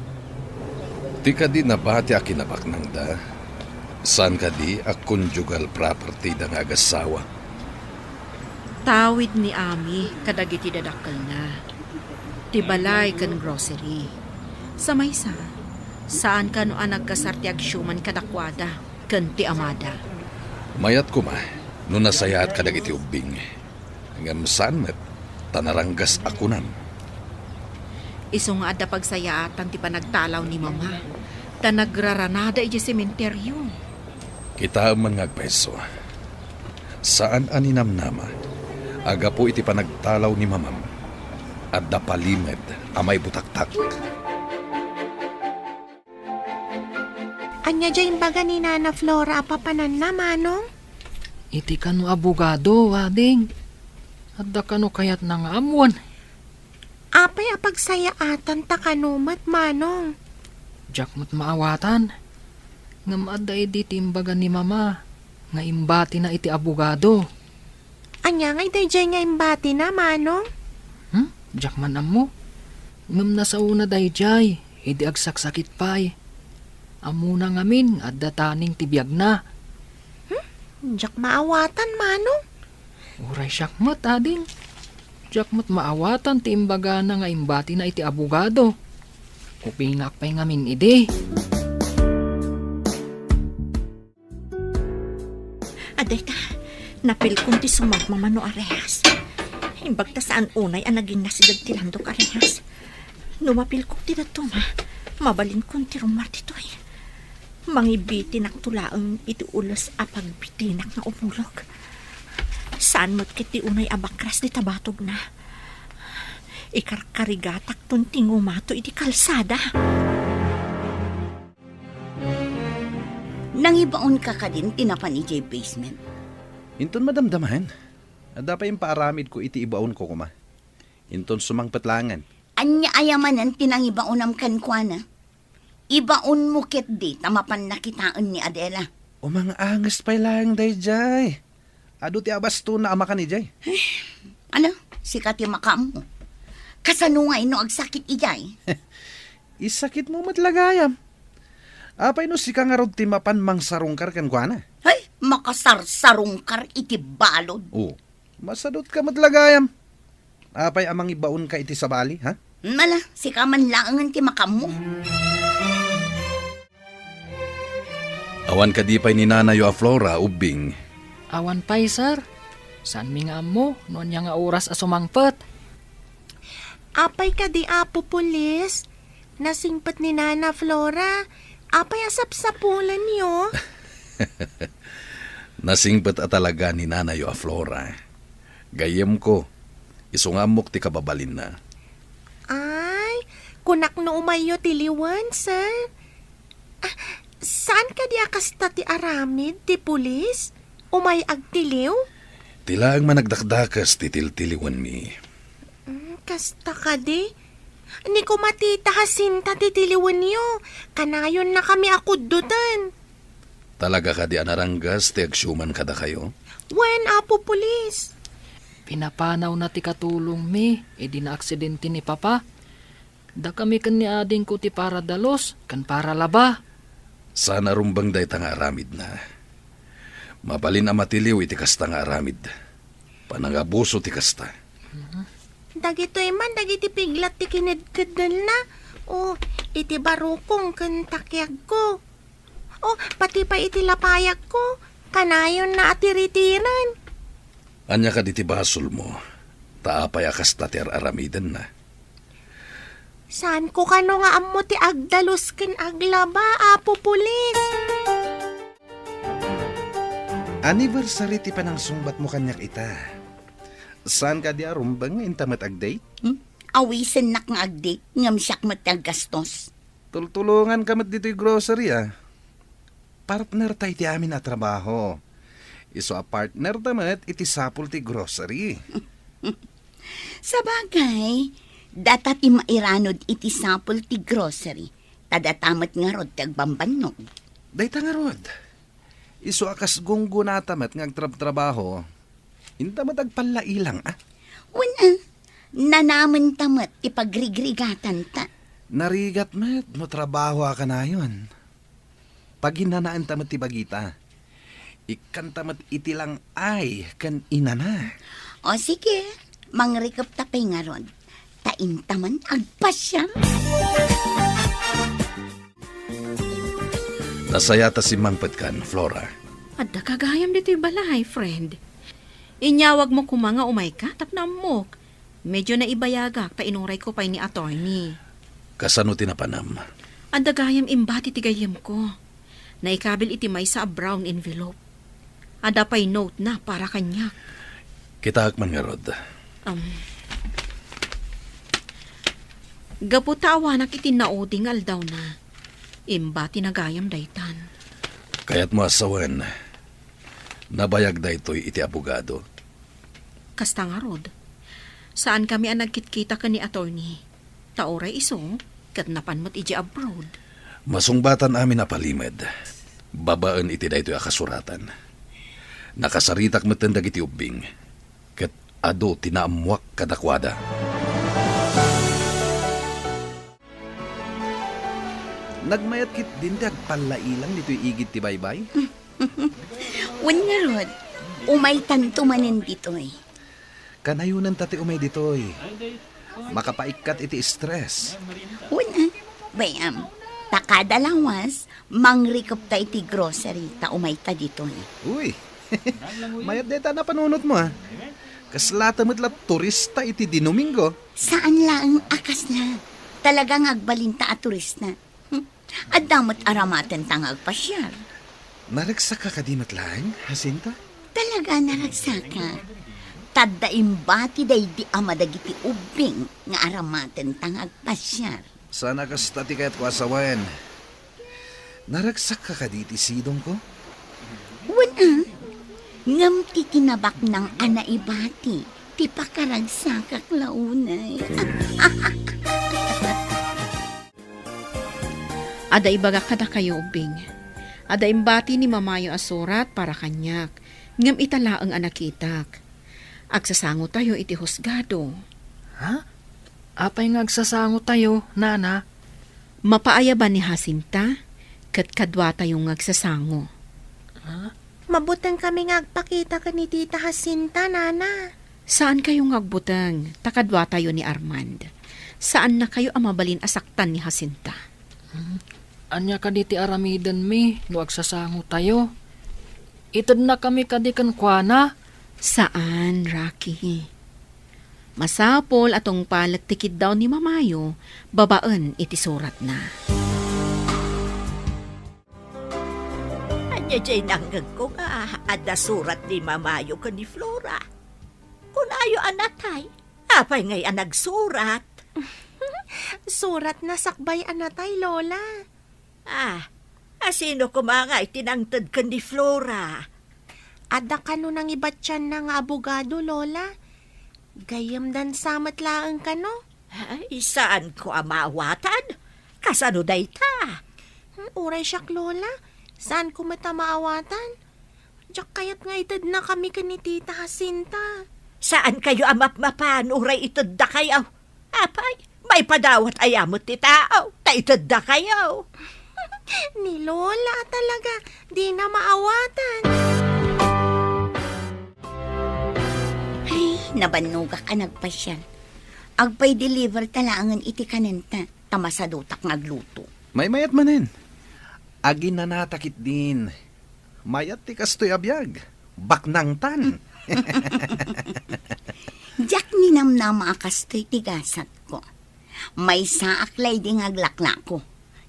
Ti kadi nabati a kinabaknangda, saan kadi a conjugal property da nga agassawa. Tawid ni Ami kadagiti dadakkelna, ti balay ken grocery. Sa maysa, saan kano a nagkasar ti agsiuman kadakuada ken ti amada. Mayat koma no nasayaat kadagiti ubbing, ngem saan met ta naranggas a kunam. Isu nga adda pagsayaatan ti panagtalaw ni Mama, ta nagraranada idiay sementerio. Kitaem man nga agpayso. Saan a ninamnama a gapu iti panagtalaw ni Mamam, adda palimed a maibutaktak. Ania diay imbaga ni Nana Flora a papananna, Manong? Iti kano abogado, ading. Adda kano kayatna nga ammoen? Apay a pagsayaatan ta kano met, Manong? Diak met maawatan. Ngem adda idi ti imbaga ni Mama nga imbatina iti abogado. Ania ngay daydiay nga imbatina, Manong? Hmm? Diak man ammo. Ngem nasaona daydiay, idi agsaksakit pay. Ammona ngamin nga adda taning ti biagna. Hmm? Diak maawatan, Manong. Uray siak met, ading. Diak met maawatan ti imbagana nga imbatina iti abogado. Kupingak pay ngamin idi. Adayta, napilkon ti sumagmamano a rehas. Imbag ta saan unay a naginnasideg ti landok a rehas. No mapilkok ti dadduma, mabalinkon ti rummuar ditoy. Mangibitinakto laeng iti ules a pagbitinak nga umulok. Saan met ket ti unay a bakras dita batogna. Ikarkarigatakton ti ngumato iti kalsada. Nangibaonka kadin ti napan idiay basement? Inton madamdamaen, adda pay impaaramidko iti ibaonko koma. Inton sumangpet laengen. Ania aya manen ti nangibaonam kenkuana? Ibaonmo ketdi ta mapanna kitaen ni Adela. Umang-anges pay laeng daydiay. Adu ti abastona a makan idiay. Ala, sika ti makaammo. Kasano ngay no agsakit idiay? Isakitmo met la gayam. Apay no sika ngarud ti mapan mangsarungkar kenkuana? Ay, makasarsarungkar iti balud. Oh, masadutka met la gayam. Apay a mangibaonka iti sabali, ha? Ala, sika man laengen ti makaammo. Awan kadi pay ni nanayo a Flora, Ubbing? Awan pay, sir. Saanmi nga ammo no ania nga oras a sumangpet. Apay kadi, Apo Pulis? Nasingpet ni Nana Flora. Apay a sapsapulenyo? Nasingpet a talaga ni nanayo a Flora. Gayyemko, isu nga ammok ti kababalinna. Ay, kunak no umayyo tiliwen, sir. Ah, saan kadi a kasta ti aramid ti pulis? Umay agtiliw? Ti laeng managdakdakes ti tiltiliwenmi. Mm, kasta kadi? Ni kumatita Jacinta ti tiliwenyo. Kanayonnakami a kuddoten. Talaga kadi a naranggas ti agsiuman kadakayo? Wen, Apo Pulis. Pinapanawna ti katulongmi idi naaksidente ni Papa. Dakami ken ni adingko ti para dalus ken para laba. Saan a rumbeng dayta nga aramidna. Mabalin a matiliw iti kasta nga aramid. Panangabuso ti kasta. Dagitoy man dagiti piglat ti kinedkeddelna, o iti barukong ken takiagko. O pati pay iti lapayagko, kanayonna a tiritiren. Ania kadi ti basolmo? Ta apay a kasta ti ar-aramidenna? Saanko kano nga ammo ti agdalus ken aglaba, Apo Pulis. Anniversary ti panangsungbatmo kaniak ita. Saan kadi a rumbeng nga inta met ag-date? Hmm? Awisennak nga ag-date, ngem siak met ti aggastos. Tultulonganka met ditoy grocery, a. Partner ta iti amin a trabaho. Isu a partner ta met iti sapul ti grocery. Sabagay, data ti mairanod iti sapul ti grocery, ta data met ngarud ti agbambannog. Dayta ngarud, isu a kas gunggonata met nga agtrabtrabaho, inta met agpallailang, a? Wen, a, nanamenta met ti pagrigrigatanta. Narigat met no trabaho a kanayon. Paginanaenta met ti bagita. Ikkanta met iti lang-ay ken inana. O sige, mangrikupta pay ngarud. Ta inta man agpasiar. Nasaya ta simmangpetkan, Flora. Adda ka gayam ditoy balay, friend. Inyawagmo koma nga umayka tapno ammok. Medyo naibayagak ta inurayko pay ni attorney. Kasano ti napanam? Adda gayam imbati ti gayyemko. Naikabil iti maysa a brown envelope. Adda pay note na para kaniak. Kitaek man ngarud. Um, gapu ta awanak iti naudi nga aldawna, imbatina gayam daytan. Kayatmo a sawen, nabayag daytoy iti abogado? Kasta ngarud, saankami a nagkitkita ken ni attorney. Ta uray isu, ket napan met idiay abroad. Masungbatan amin a palimed, babaen iti daytoy a kasuratan. Nakasaritak metten dagiti ubbing, ket adu ti naammoak kadakuada. Nagmayat ketdin ti agpallailang ditoy igid ti baybay? Wen ngarud, umaytanto manen ditoy. Kanayonenta ti umay ditoy. Makapaikkat iti stress. Wen, a, bay-am, ta kada lawas, mangrikupta iti grocery ta umayta ditoy. Uy, mayat dayta a napanunotmo, a. Kaslata met la turista iti Dinomingo. Saan laeng a kasla. Talaga nga agbalinta a turista. Hmm? Adda met aramatenta nga agpasiar. Naragsak ka kadi met laeng, Jacinta? Talaga naragsakak. Ta adda imbati daydi ama dagiti ubbing nga aramatenta nga agpasiar. Saan a kasta ti kayatko a sawen. Naragsak ka kadi iti sidongko? Wen, a. Ngem ti kinabaknang a naibati ti pakaragsakak la unay. Adda ibagak kadakayo, Ubbing. Adda imbati ni Mamayo a surat para kaniak, ngem ita laeng a nakitak. Agsasangotayo iti husgado. Ha? Apay nga agsasangotayo, Nana? Mapaayaban ni Jacinta, ket kaduatayo nga agsasango. Ha? Mabuteng kami nga agpakita ken ni Tita Jacinta, Nana. Saankayo nga agbuteng, ta kaduatayo ni Armand. Saannakayo a mabalin a saktan ni Jacinta. Hmm. Ania kadi ti aramidenmi no agsasangotayo? Itednakami kadi kenkuana? Saan, Rocky. Masapul a tungpalek ti kiddaw ni Mamayo babaen iti suratna. Ania jay nangngegko nga adda surat ni Mamayo ken ni Flora? Kunayo a natay. Apay ngay a nagsurat? Suratna sakbay a natay, Lola. Ah, asino koma ngay ti nangted ken ni Flora? Adda kano nangibatianna nga abogado, Lola. Gayyemdan sa met laeng kano. Ay, saanko a maawatan? Kasano dayta? Hmm, uray siak, Lola. Saanko met a maawatan. Diak kayat nga itednakami ken ni Tita Jacinta. Saankayo a mapmapan uray iteddakayo? Apay, maipadawat aya met ti tao, ta iteddakayo. Ni Lola talaga, dina maawatan. Ay, nabannogak a nagpasiar. Agpay-deliver ta laengen iti kanenta, ta masadutak nga agluto. Maymayat manen. Aginanata ketdin. Mayat ti kastoy a biag. Baknangtan. Diak ninamnama a kastoy ti gasatko. Maysaak la idi nga aglaklako.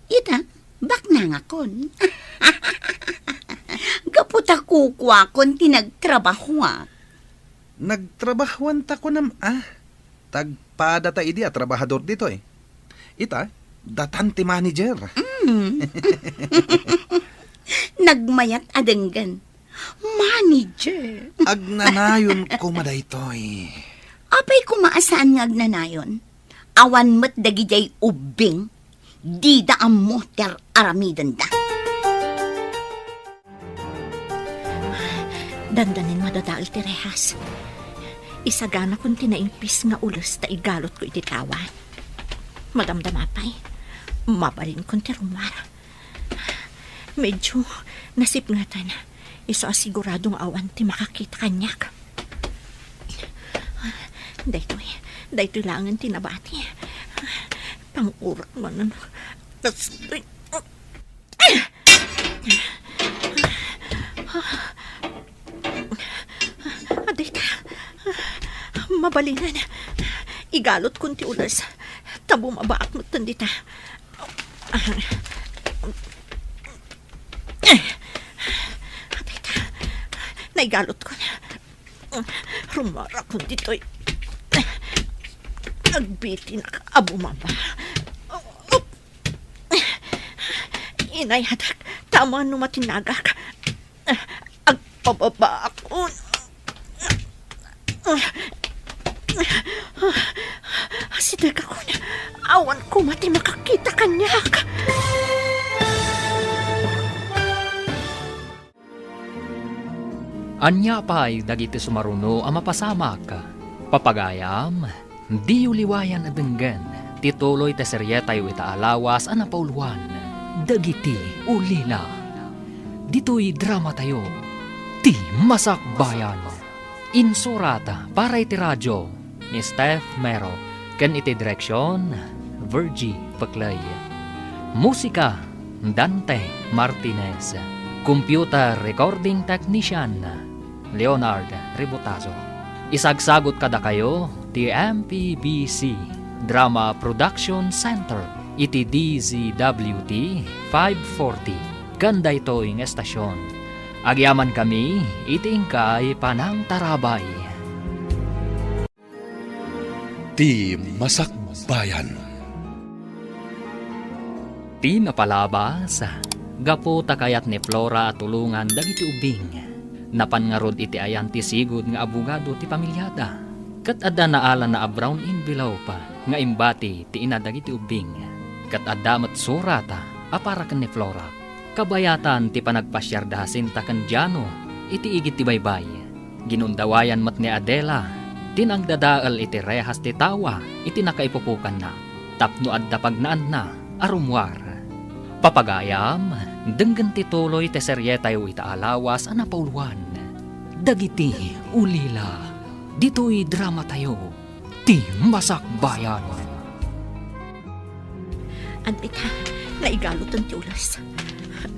Ita, baknangakon. Gapu ta kukuakon ti nagtrabahoak. Nagtrabahoanta kunam a? Tagpadata idi a trabahador ditoy. Ita, datan ti manager. Mm. Nagmayat a denggen. Manager. Agnanayon koma daytoy. Apay koma a saan nga agnanayon? Awan met dagidiay ubbing. Dida ammo ti ar-aramidenda. Dandanin madadael ti rehas. Isaganakon ti naimpis nga ules ta igalutko iti tawa. Madamdama pay, mabalinkon ti rummuar. Medyo nasipngetan. Isu a sigurado nga awan ti makakita kaniak. Daytoy, daytoy laengen ti nabati. Pangurak manen. Kastoy. Adda ita. Mabalinen. Igalutkon ti ules. Ta bumabaak metten dita. Adda ita. Naigalutkon. Rummuarakon ditoy. Agbitinak a bumaba. Inayadek, ta amangan no matinnagak. Agpababaakon. Asidegakon. Awan koma ti makakita kaniak. Ania pay dagiti sumaruno a mapasamak? Papagayam, diyo liwayan a denggen ti tuloy ti serietayo ita a lawas a napauluan, Dagiti Ulila. Ditoy dramatayo, Ti Masakbayan. Insurat para iti radio, ni Steph Mero, ken iti direksion, Virgie Peclay. Musika, Dante Martinez. Computer recording technician, Leonard Ributazo. Isagsagut kadakayo ti M P B C Drama Production Center iti D Z W T five forty ken daytoy nga estasyon. Agyamankami iti inkay panangtarabay. Ti Masakbayan. Ti napalabas, gapu ta kayat ni Flora a tulongan dagiti ubbing, napan ngarud iti ayan ti sigud nga abogado ti pamiliada. Ket adda naalana a brown envelope nga imbati ti ina dagiti ubbing. Ket adda met surata a para ken ni Flora. Kabayatan ti panagpasiar da Jacinta ken Jano iti igid ti baybay. Ginundawayan met ni Adela ti nangdadael iti rehas ti tawa iti nakaipupokanna tapno adda pagnaanna a rummuar. Papagayam, denggen ti tuloy ti serietayo ita a lawas a napauluan, Dagiti Ulila. Ditoy dramatayo, ti Masakbayan. Adda ita, naigalutan ti ules.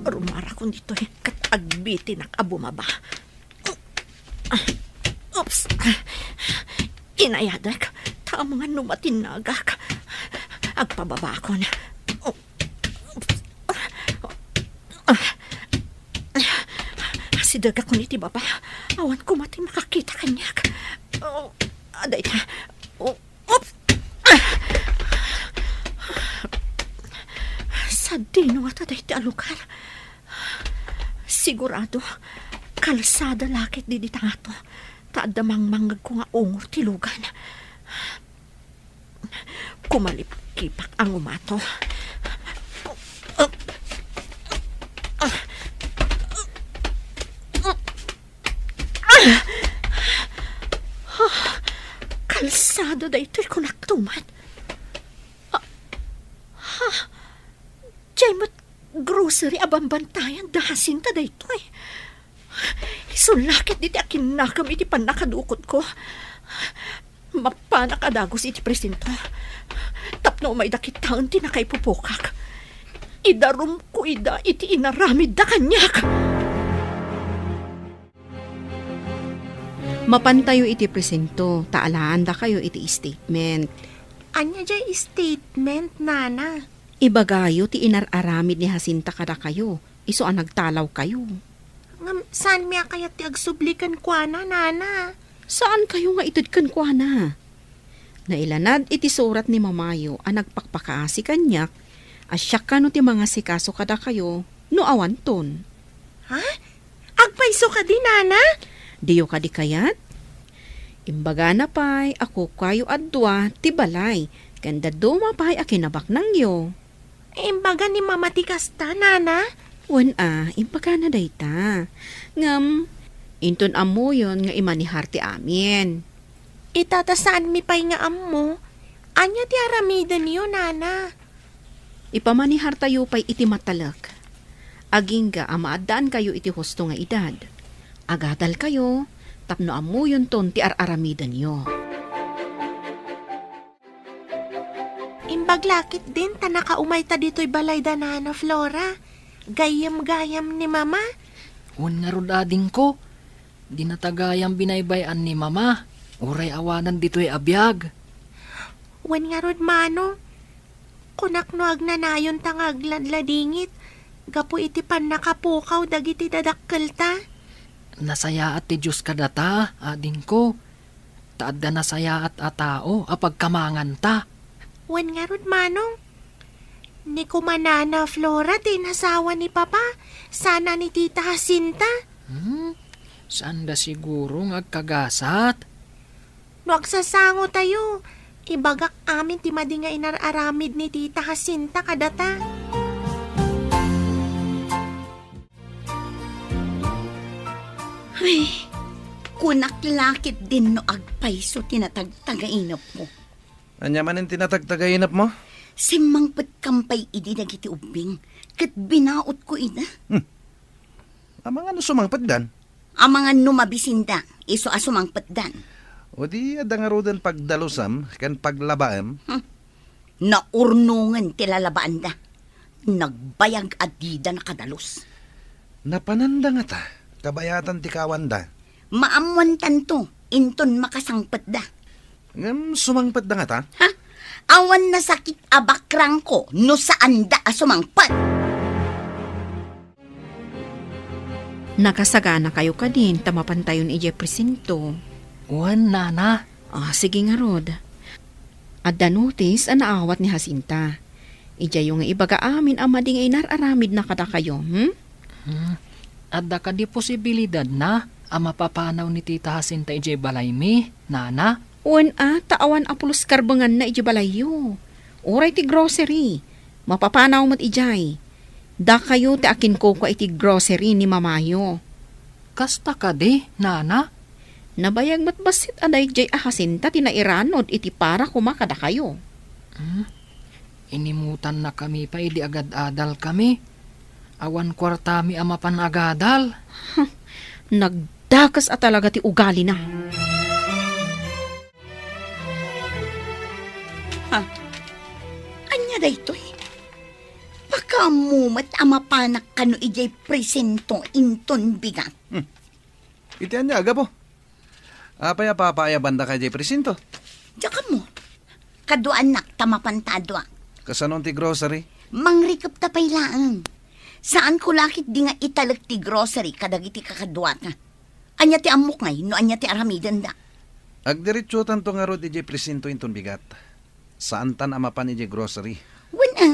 Rummuarakon ditoy ket agbitinak a bumaba. Oops! Inayadek, ta amangan no matinnagak. Agpababakon. Oops! Asidegakon iti baba. Awan koma ti makakita kaniak. Oh, adda ita. Oh, oops! Sadino ngata dayta a lugar? Sigurado, kalsada la ket dita ngato, ta adda mangmangngegko nga ungor ti lugan. Kumalipkipak a ngumato. Kalsada daytoy, kunak tuman. Ah, ha? Diay met grocery a bambantayan da Jacinta daytoy. Isu la ket dita a kinnakam iti pannakadukotko. Mapanak a dagus iti presinto tapno umayda kitaen ti nakaipupokak. Idarumko ida iti inaramidda kaniak. Mapantayo iti presinto, ta alaandakayo iti statement. Ania diay statement, Nana? Ibagayo ti inar-aramid ni Jacinta kadakayo, isu a nagtalawkayo. Ngem saanmi a kayat ti agsubli kenkuana, Nana. Saankayo nga ited kenkuana. Nailanad iti surat ni Mamayo a nagpakpakaasi kaniak a siak kano ti mangasikaso kadakayo no awanton. Ha? Agpayso kadi, Nana? Diyo kadi kayat? Imbagana pay a kukuayo a dua ti balay ken dadduma pay a kinabaknangyo. Imbaga ni Mama ti kasta, Nana? Wen a, imbagana dayta. Ngem, inton ammoyon nga imanihar ti amin. Ita ta saanmi pay nga ammo. Ania ti aramidenyo, Nana? Ipamanihartayo pay iti matalek. Agingga a maaddaankayo iti husto nga edad. Agadalkayo tapno ammoyonton ti ar-aramidenyo. Imbag la ketdin ta nakaumayta ditoy balay da Nana Flora. Gayyem gayam ni Mama. Wen ngarud, adingko, dinata gayam binaybay-an ni Mama, uray awanan ditoy a biag. Wen ngarud, Manong, kunak no agnanayonta nga agladladingit gapu iti pannakapukaw dagiti dadakkelta. Nasayaat ti Dios kadata, adingko. Ta adda nasayaat a tao a pagkamanganta. Wen ngarud, Manong, ni koma Nana Flora ti inasawa ni Papa, saan a ni Tita Jacinta. Hmm? Saanda siguro nga agkagasat? No agsasangotayo, ibagak amin ti madi nga inar-aramid ni Tita Jacinta kadata. Ay, kunak la ketdin no agpayso ti natagtagainepko. Ania manen ti natagtagainepmo? Simmangpetkam pay idi dagiti ubbing, ket binaotko ida. Hmm. Amangan no sumangpetdan? Amangan no mabisinda, isu a sumangpetdan. O di adda ngaruden pagdalusam ken paglabaem? Hmm. Naurnongen ti lalabaanda. Nagbayag a dida nakadalus. Napananda ngata, kabayatan ti kawanda. Maammoantanto, inton makasangpetda. Ngem sumangpetda ngata? Ha? Awan nasakit a bakrangko no saanda a sumangpet. Nakasaganakayo kadin ta mapantayon idiay presinto. Wen, Nana. Ah, sige ngarud. Adda notis a naawat ni Jacinta. Idiayo nga ibaga amin a madi nga inar-aramidna kadakayo, hmm? Hmm. Adda kadi posibilidadna a mapapanaw ni Tita Jacinta idiay balaymi, Nana? Wen a, ta awan a pulos karbenganna idiay balayyo. Uray ti grocery. Mapapanaw met idiay. Dakayo ti akinkukua iti grocery ni mamayo. Kasta kadi, nana? Nabayag met bassit a daydiay a Jacinta ti nairanud iti para koma kadakayo. Hmm? Inimutannakami pay idi agad-adalkami. Awan kuartami a mapan agadal. Huh, nagdakes a talaga ti ugalina. Ha? Ania daytoy? Pakaammo met a mapanak kano idiay presinto inton bigat. Hmm. Iti ania, Gapo? Apay a papaayabandaka idiay presinto? Diak ammo. Kaduaannak ta mapan ta aduak. Kasano ti grocery? Mangrikepta pay laeng. Saanko la ketdi nga italek ti grocery kadagiti kakaduata. Ania ti ammok ngay no ania ti aramidenda? Agdiretsotanto ngarud idiay presinto inton bigat. Saantan a mapan idiay grocery. Wen a,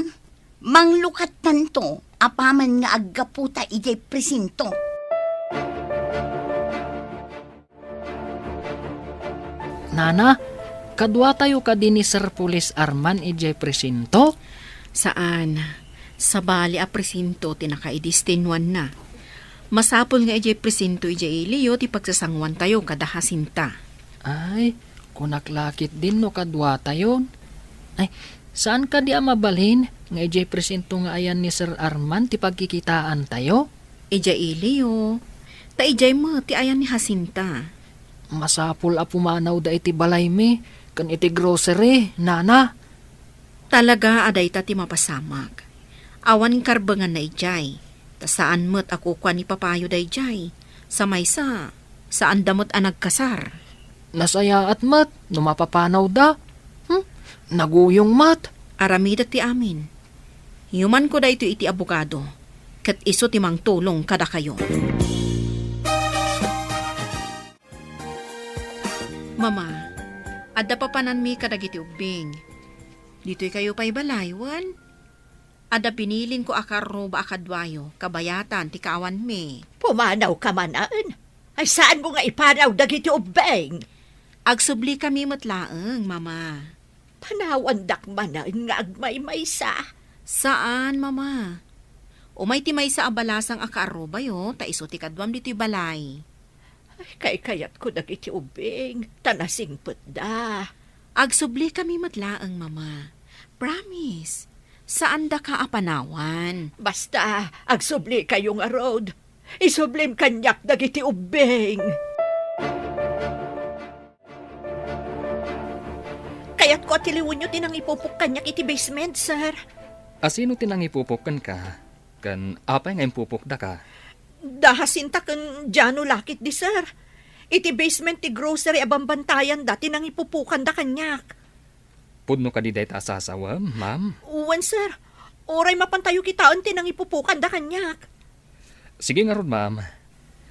manglukattanto apaman nga aggaputa idiay presinto. Nana, kaduatayo kadi ni Sir Police Arman idiay presinto? Saan. Sabali a presinto ti nakaidestinuanna. Masapul nga idiay presinto idiay iliyo ti pagsasanguantayo kada Jacinta. Ay, kunak la ketdin no kaduatayon. Ay, saan kadi a mabalin nga idiay presinto nga ayan ni Sir Arman ti pagkikitaantayo? Idiay iliyo. Ta idiay met ti ayan ni Jacinta. Masapul a pumanawda iti balaymi ken iti grocery, nana. Talaga a dayta ti mapasamak. Awan karbenganna idiay, ta saan met a kukua ni papayo daydiay. Sa maysa, saanda met a nagkasar. Nasayaat met no mapapanawda. Hmm? Naguyong met. Aramidek ti amin. Yumanko daytoy iti abogado, ket isu ti mangtulong kadakayo. Mama, adda papananmi kadagiti ubbing. Ditoy kayo pay balay, wen? Adda binilinko a karruba a kaduayo, kabayatan ti kaawanmi. Pumanawka manen? Ay, saanmo nga ipanaw dagiti ubbing? Agsublikami met laeng, Mama. Panawandak manen nga agmaymaysa? Saan, Mama. Umay ti maysa a balasang a kaarrubayo, ta isu ti kaduam ditoy balay. Ay, kaykayatko dagiti ubbing, ta nasingpetda. Agsublikami met laeng, Mama. Promise, saandaka a panawan. Basta, agsublikayo ngarud. Isublim kaniak dagiti ubbing. Kayatko a tiliwenyo ti nangipupok kaniak iti basement, sir. A sino ti nangipupok kenka? Ken apay nga impupokdaka? Da Jacinta ken Jano la ketdi, sir. Iti basement ti grocery a bambantayanda ti nangipupokanda kaniak. Pudno kadi dayta a sasawem, ma'am? Wen, sir. Uray mapantayo kitaen ti nangipupokanda kaniak. Sige ngarud, ma'am.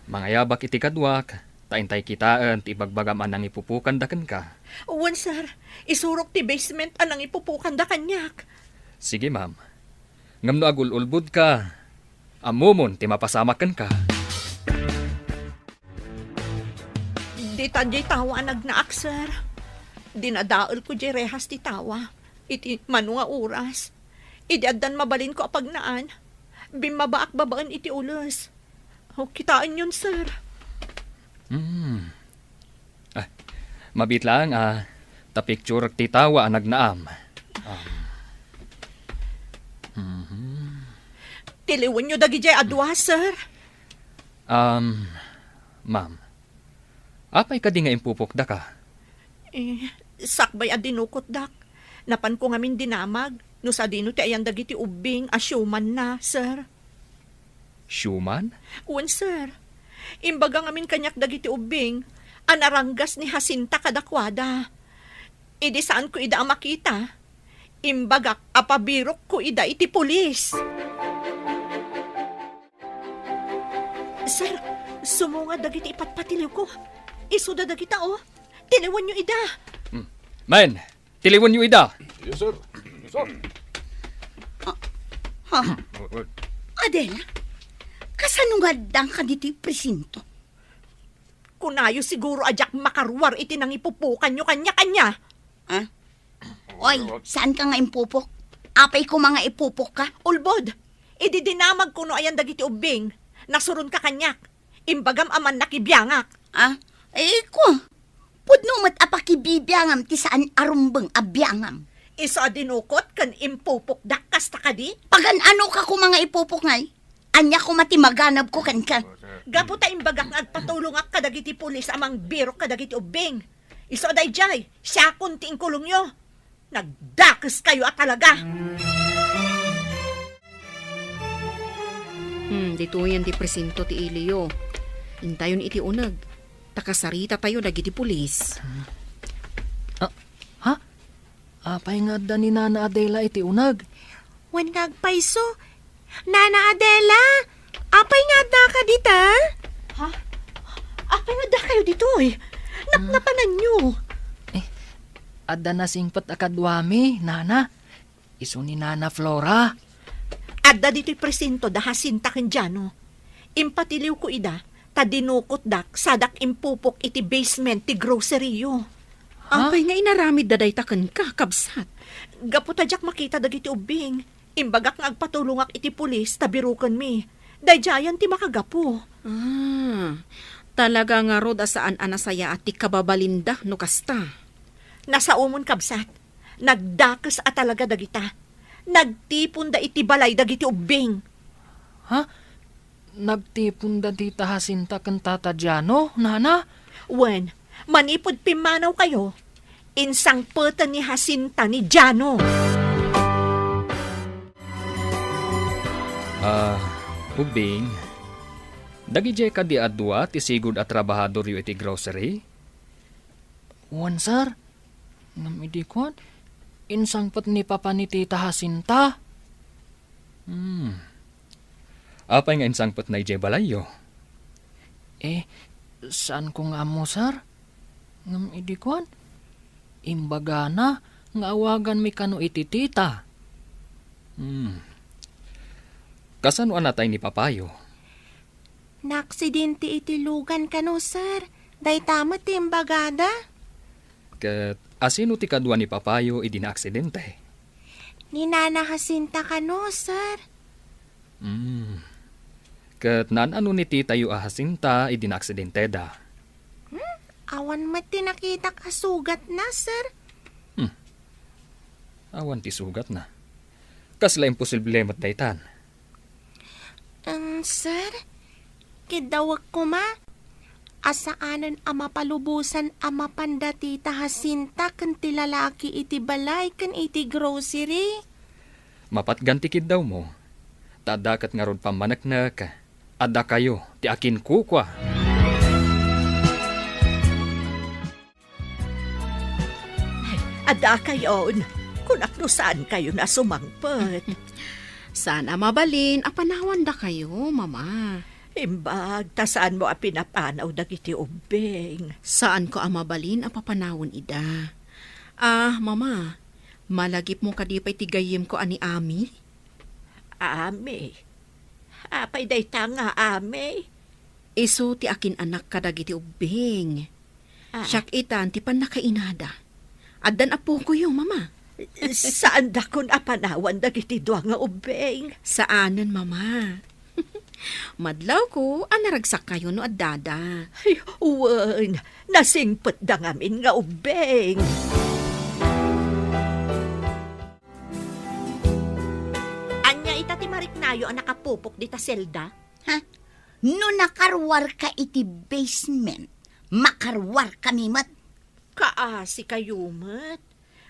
Mangayabak iti kaduak, ta intay kitaen ti ibagbagam a nangipupokanda kenka. Wen, sir. Isurok ti basement a nangipupokanda kaniak. Sige, ma'am. Ngem no agul-ulbodka, ammomon ti mapasamak kenka. Dita diay tawa a nagnaak, sir. Dinadaelko diay rehas ti tawa iti mano nga oras. Idi addan mabalinko a pagnaan, bimmabaak babaen iti ules. O, kitaenyon, sir. Hmm. Ah, mabiit laeng a ta picture ti tawa a nagnaam. Um, mhm. Tiliwenyo dagidiay a dua, sir. Um, ma'am, apay kadi nga impupokdaka? Eh, sakbay a dinukotdak, napanko ngamin dinamag no sadino ti ayan dagiti ubbing a siumanna, sir. Siuman? Wen, sir. Imbaga ngamin kaniak dagiti ubbing a naranggas ni Jacinta kadakuada. Idi saanko ida a makita, imbagak a pabirokko ida iti pulis. Sir, sumunga dagiti ipatpatiliwko. Isuda dagita, oh. Tiliwenyo ida. Hmm. Men, tiliwenyo ida. Yes, sir. Yes, sir. Ah, ha? Adela, kasano nga addanka ditoy presinto? Kunayo siguro a diak makaruar iti nangipupokanyo kaniak, ania? Ah? Oy, saanka nga impupok? Apay koma nga ipupokka? Ulbod, idi dinamagko no ayan dagiti ubbing, nasuronka kaniak. Imbagam a mannakibiangak. Ah? Eh, ko, pudno met a pakibibiangam ti saan a rumbeng a biangam. Isu a dinukot ken impupokdak kasta kadi? Pagan-anoka koma nga ipupok ngay? Ania koma ti maganabko kenka? Gapu ta imbagak nga agpatulongak kadagiti pulis a mangbirok kadagiti ubbing. Isu a daydiay, siakon ti inkulongyo. Nagdakeskayo a talaga. Hmm, ditoyen ti presinto ti iliyo. Intayon iti uneg. Ta kasaritatayo dagiti pulis. Ah, ha? Apay nga adda ni Nana Adela iti uneg? Wen nga agpayso. Nana Adela, apay nga addaka dita? Ha? Apay nga addakayo ditoy? Napnapananyo. Eh, adda nasingpet a kaduami, Nana. Isu ni Nana Flora. Adda ditoy presinto da Jacinta ken Jano. Impatiliwko ida, ta dinukotdak sadak impupok iti basement ti grocery-yo. Ha? Apay nga inaramidda dayta kenka, kabsat? Gapu ta diak makita dagiti ubbing, imbagak nga agpatulongak iti pulis ta birokenmi. Daydiayen ti makagapu. Ah, talaga ngarud a saan a nasayaat ti kababalinda no kasta. Nasaomon, kabsat. Nagdakes a talaga dagita. Nagtiponda iti balay dagiti ubbing. Ha? Nagtiponda dita Jacinta ken Tata Jano, Nana? Wen, manipud pimmanawkayo, insangpeten ni Jacinta ni Jano. Ah, ubbing, dagidiay kadi a dua ti sigud a trabahadoryo iti grocery? Wen, sir. Ngem idi kuan, insangpet ni Papa ni Tita Jacinta. Hmm. Apay nga insangpetna idiay balayyo? Eh, saanko nga ammo, sir. Ngem idi kuan, imbagana nga awaganmi kano iti tita. Hmm. Kasano a natay ni papayo? Naaksidente iti lugan kano, sir. Dayta met ti imbagada. Ket asino ti kadua ni papayo idi naaksidente? Ni Nana Jacinta kano, sir. Hmm. Ket naan-ano ni titayo a Jacinta idi naaksidenteda? Hmm? Awan met ti nakitak a sugatna, sir. Hmm. Awan ti sugatna. Kasla imposible met daytan. Em, sir, kiddawek koma a saanen a mapalubosan a mapan da Tita Jacinta ken ti lalaki iti balay ken iti grocery. Mapatgan ti kiddawmo, ta adda ket ngarud pammaneknek a dakayo ti akinkukua. Ay, adda kayon. Kunak no saan kayon a sumangpet. Saan a mabalin a panawandakayo, Mama. Imbag ta saanmo a pinapanaw dagiti ubbing. Saanko a mabalin a papanawen ida. Ah, Mama, malagipmo kadi pay ti gayyemko a ni Ami? Ami? Apay dayta nga Ami? Isu ti akin-anak kadagiti ubbing. Ah. Siak itan ti pannakainada. Addan apokoyo, Mama. Saandakon a panawan dagiti dua nga ubbing. Saanen, Mama. Madlawko a naragsakkayo no addada. Ay, wen, nasingpetda ngamin nga ubbing. Ania ita ti mariknayo a nakapupok dita selda? Ha? No nakaruarka iti basement, makaruarkami met. Kaasi kayo met.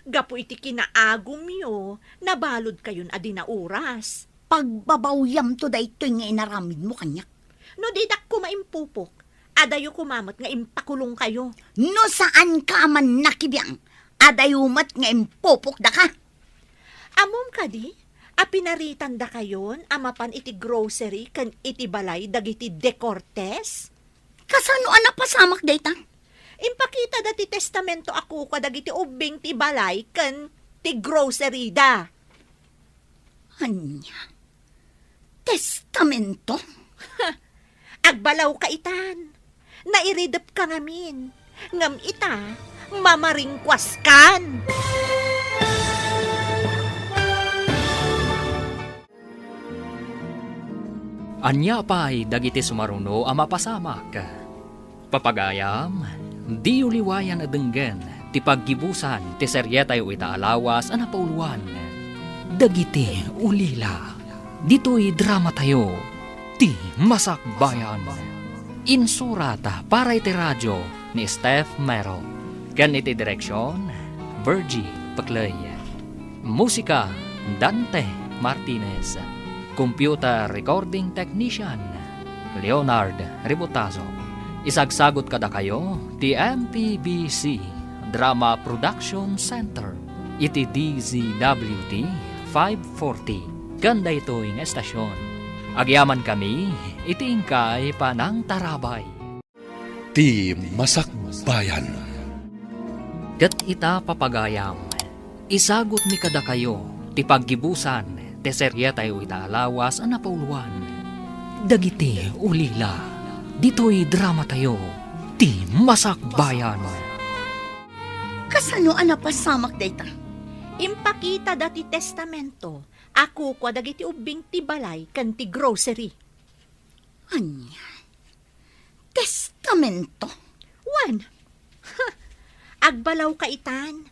Gapu iti kinaagumyo, nabalud kayon a di nauras. Pagbabawyamto daytoy nga inaramidmo kaniak. No didak koma impupok, adayo koma met nga impakulong kayo. No saanka a mannakibiang, adayo met nga impupok daka. Ammom kadi a pinaritandakayon a mapan iti grocery ken iti balay dagiti De Cortes? Kasano a napasamak dayta? Impakita da ti testamento a kukua dagiti ubbing ti balay ken ti grocery da. Ania? Testamento? Agbalaw ka itan. Nairidepka ngamin, ngem ita, mamaringkuaskan. Ania pay dagiti sumaruno a mapasamak? Papagayam, diyo liwayan a denggen ti paggibusan ti serietayo ita a lawas a napauluan, Dagiti Ulila. Ditoy dramatayo, Ti Masakbayan. Insurat para iti radio ni Steph Mero. Ken iti direksion, Virgie Pecley. Musika, Dante Martinez. Computer recording technician, Leonard Ributazo. Isagsagut kadakayo ti M P B C Drama Production Center iti D Z W T five forty ken daytoy nga estasion. Agyamankami iti inkay panangtarabay. Ti Masakbayan. Ket ita, papagayam, isagutmi kadakayo ti paggibusan ti serietayo ita a lawas a napauluan, Dagiti Ulila. Ditoy dramatayo, Ti Masakbayan. Kasano a napasamak dayta? Impakitada ti testamento a kukua dagiti ubbing ti balay ken ti grocery. Ania? Testamento? Wen. Agbalawka itan.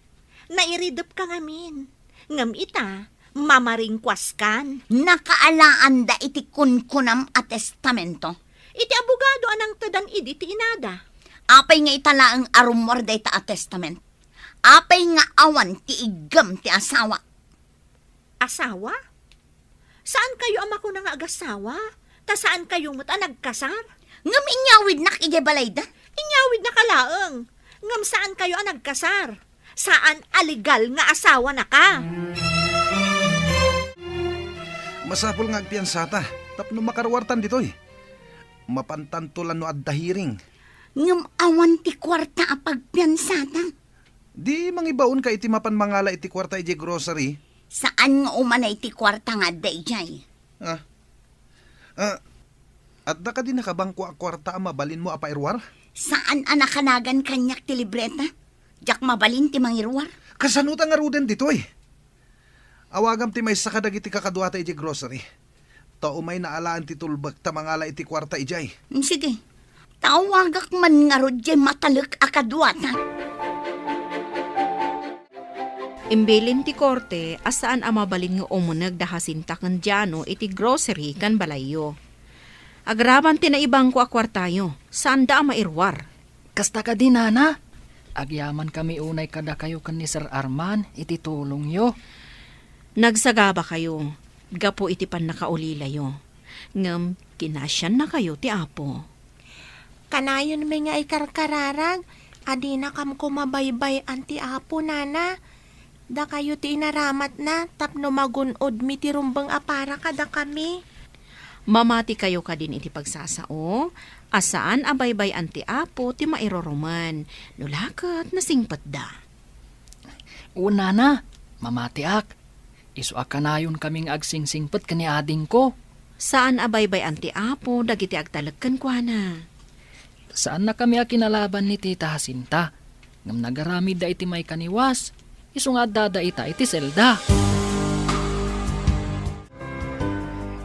Nairidepka ngamin. Ngem ita, mamaringkuaskan. Nakaalaanda iti kunkunam a testamento? Iti abogado a nangtedan idi ti inada. Apay nga ita laeng a rummuar dayta a testament? Apay nga awan ti iggem ti asawa? Asawa? Saankayo a makuna nga agasawa, ta saankayo met a nagkasar? Ngem inyawidnak idiay balayda. Inyawidnaka laeng, ngem saankayo a nagkasar. Saan a legal nga asawanaka. Masapul nga agpiansata tapno makaruartan ditoy. Mapantanto la no adda hearing. Ngem awan ti kuarta a pagpiansata. Di mangibaonka iti mapan mangala iti kuarta idiay grocery? Saan nga umanay ti kuarta nga adda idiay. Ah. Ah, adda kadi nakabangko a kuarta a mabalinmo a pairuar? Saan a nakanagan kaniak ti libreta? Diak mabalin ti mangiruar. Kasano ta ngaruden ditoy? Awagam ti maysa kadagiti kakaduata idiay grocery. Ta umay naalaan ti tulbek ta mangala iti kuarta idiay. Mm, sige. Ta awagak man ngarud diay matalek a kaduata. Imbilin ti korte a saan a mabalin nga umuneg da Jacinta ken Diano iti grocery ken balayyo. Agraman ti naibangko a kuartayo, saanda a mairuar. Kasta kadi, Nana? Agyamankami unay kadakayo ken ni Sir Arman iti tulongyo. Nagsagabakayo gapu iti pannakaulilayo. Ngem kinasiannakayo ti Apo. Kanayonmi nga ikarkararag a dinakam koma baybay-an ti Apo, Nana. Dakayo ti inaramatna tapno magun-odmi ti rumbeng a para kadakami. Mamatikayo kadin iti pagsasao a saan a baybay-an ti Apo ti mairurumen, no la ket nasingpetda. Wen, Nana, mamatiak. Isu a kanayonkamin nga agsingsingpet ken ni adingko. Saan a baybay-an ti Apo dagiti agtalek kenkuana. Saannakami a kinalaban ni Tita Jacinta, ngem nagaramidda iti maikaniwas, isu nga addada ita iti selda.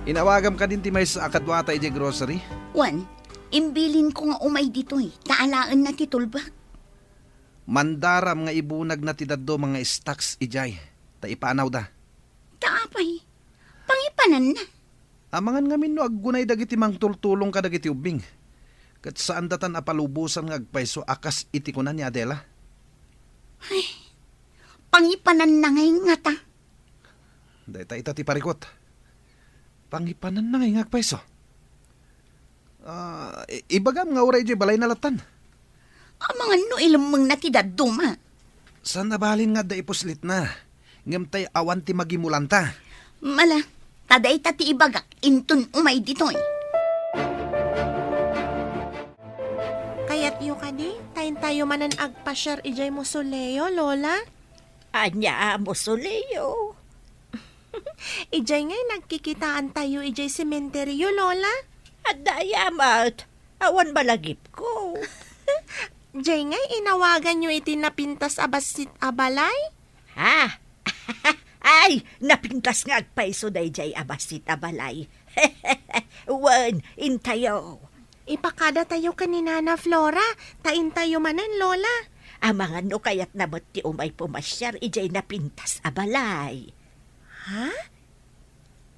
Inawagam kadin ti maysa a kaduata idiay grocery? Wen, imbilinko nga umay ditoy, ta alaenna ti tulbek. Mandaram nga ibunagna ti dadduma nga stocks idiay, ta ipanawda. Ta apay, pangipananna. Amangan ngamin no aggunay dagiti mangtultulong kadagiti ubbing, ket saandatan a palubosan nga agpayso a kas iti kuna ni Adela. Ay, pangipananna ngay ngata. Dayta ita ti parikut. Pangipananna ngay nga agpayso. Ah, i-, ibagam nga uray idiay balayna lattan. Amangan no ilemmengna ti dadduma. Saan a balin nga adda ipuslitna, ngem tay awan ti magimulanta. Mala, ta dayta ti ibagak inton umay ditoy. Kayatyo kadi, ta intayo manen agpasiar idiay mausoleo, Lola? Ania a mausoleo? Idiay ngay nagkikitaantayo idiay sementeryo, Lola? Adda aya met. Awan balagipko. Jay ngay, inawaganyo iti napintas a bassit a balay? Ha? Ay, napintas nga agpayso dayjay a bassit a balay. Wen, intayo. Ipakadatayo ken ni Nana Flora, ta intayo manen, Lola. Amangan no kayatna met ti umay pumasiar idiay napintas a balay. Ha?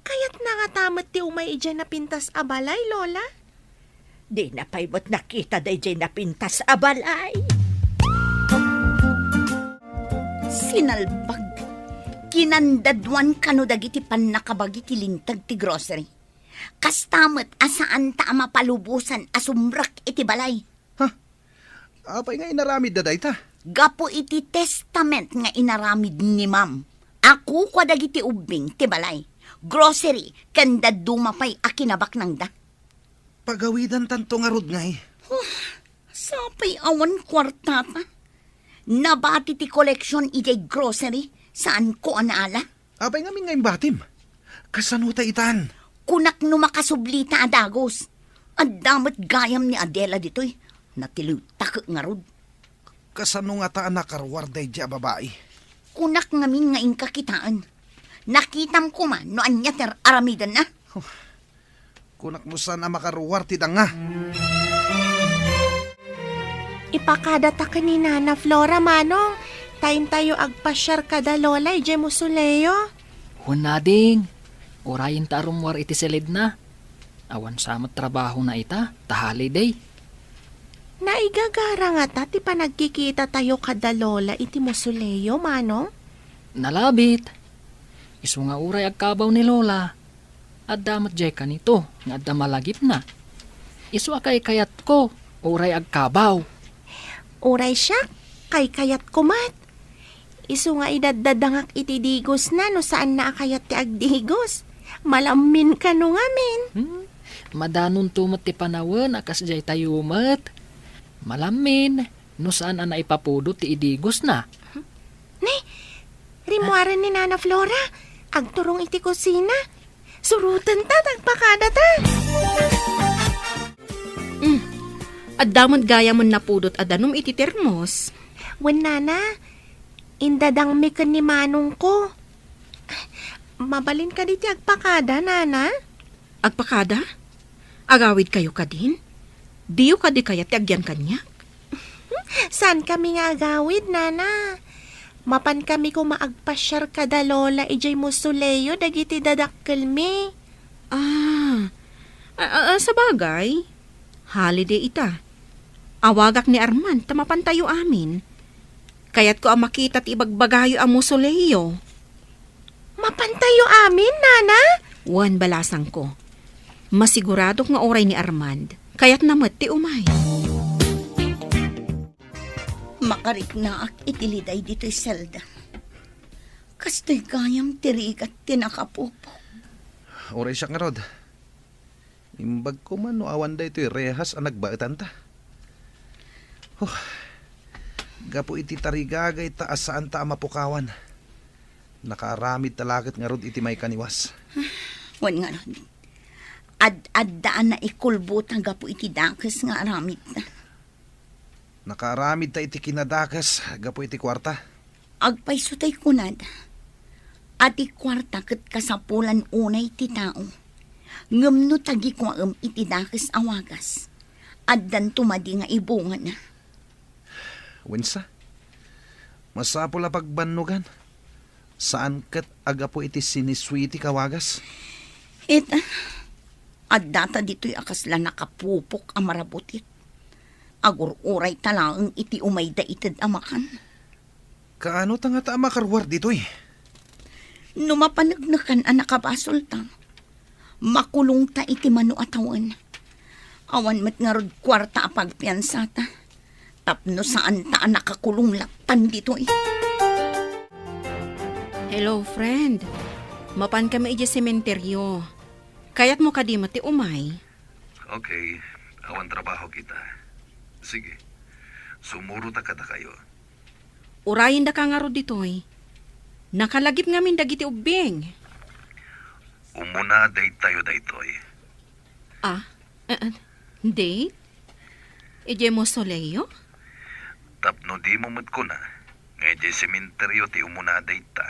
Kayatna ngata met ti umay idiay napintas a balay, Lola? Dina pay met nakita dayjay napintas a balay. Sinalbag. Kinandaduan kano dagiti pannakabagi ti linteg ti grocery. Kasta met a saanta a mapalubosan a sumrek iti balay. Ha? Apay nga inaramidda dayta? Gapu iti testament nga inaramid ni Ma'am, a kukua dagiti ubbing ti balay, grocery, ken dadduma pay a kinabaknangda. Pagawidantanto ngarud ngay. Huh, sapay awan kuartata. Nabati ti koleksion idiay grocery, saanko a naala. Apay ngamin nga imbatim? Kasano ta itan? Kunak no makasublita a dagus. Adda met gayam ni Adela ditoy. Natiliwtak ngarud. Kasano ngata a nakaruar daydiay a babai? Kunak ngamin nga inka kitaen. Nakitam koma no ania ti ar-aramidenna. Huh. Kunak no saan a makaruar ti danga. Ipakadata ken ni Nana Flora, Manong, ta intayo agpasiar kada Lola idiay mausoleo. Wen, ading, urayenta a rummuar iti silidna. Awan sa met trabahona ita, ta holiday. Naigagara ngata ti panagkikitatayo kada Lola iti mausoleo, Manong? Nalabit. Isu nga uray agkabaw ni Lola, adda met diay kanito nga adda malagipna. Isu a kaykayatko, uray agkabaw. Uray siak, kaykayatko met. Isu nga idaddadangak iti digosna no saanna a kayat ti agdigos. Malammin kano ngamin. Hmm? Madanonto met ti panawen a kas daytayo met. Malammin, no saan a naipapudot ti idigosna. Ne, rimmuaren ni Nana Flora. Agturong iti kusina. Surotenta, ta agpakadata. Mm. Adda met gayam napudot a danum iti termos. Wen, Nana, indadangmi ken ni manongko. Mabalin kadi ti agpakada, Nana? Agpakada? Agawidkayo kadin? Diyo kadi kayat ti agyan kaniak? Saankami nga agawid, Nana. Mapankami koma agpasiar kada Lola idiay mausoleo dagiti dadakkelmi. Ah, a, a, a, sabagay, holiday ita. Awagak ni Arman ta mapantayo amin. Kayatko a makita ti ibagbagayo a mausoleo. Mapantayo amin, Nana? Wen, balasangko. Masiguradok nga uray ni Armand, kayatna met ti umay. Makariknaak iti liday ditoy selda. Kastoy gayam ti rigat ti nakapupok. Uray siak ngarud. Imbag koma no awan daytoy rehas a nagbaetanta. Huh. Gapu iti tarigagayta a saanta a mapukawan, nakaaramidta la ket ngarud iti maikaniwas. Wen ngarud, ad-adda a naikulbota gapu iti dakes nga aramidta. Nakaaramidta iti kinadakes gapu iti kuarta. Agpayso tay kunada a ti kuarta ket kasapulan unay ti tao. Ngem no tagikuaem iti dakes a wagas, addanto madi nga ibungana. Wensa, masapul a pagbannogan. Saan ket a gapu iti sinisuitik a wagas? Ita, addata ditoy a kasla nakapupok a marabutit. Agur-urayta laeng iti umayda ited a makan. Kaano ta ngata a makaruar ditoy? No mapaneknekan a nakabasolta, makulongta iti mano a tawen. Awan met ngarud kuarta a pagpiansata tapno saanta a nakakulong lattan ditoy. Hello, friend. Mapankami idiay sementeryo. Kayatmo kadi met ti umay? Okay, awan trabaho kita. Sige, sumurota kadakayo. Urayendaka ngarud ditoy. Nakalagip ngamin dagiti ubbing. Umuna daytayo daytoy. Ah, eh, eh, date? Idiay mausoleo? Tapno dimo met kuna nga idiay sementeryo ti umuna dayta.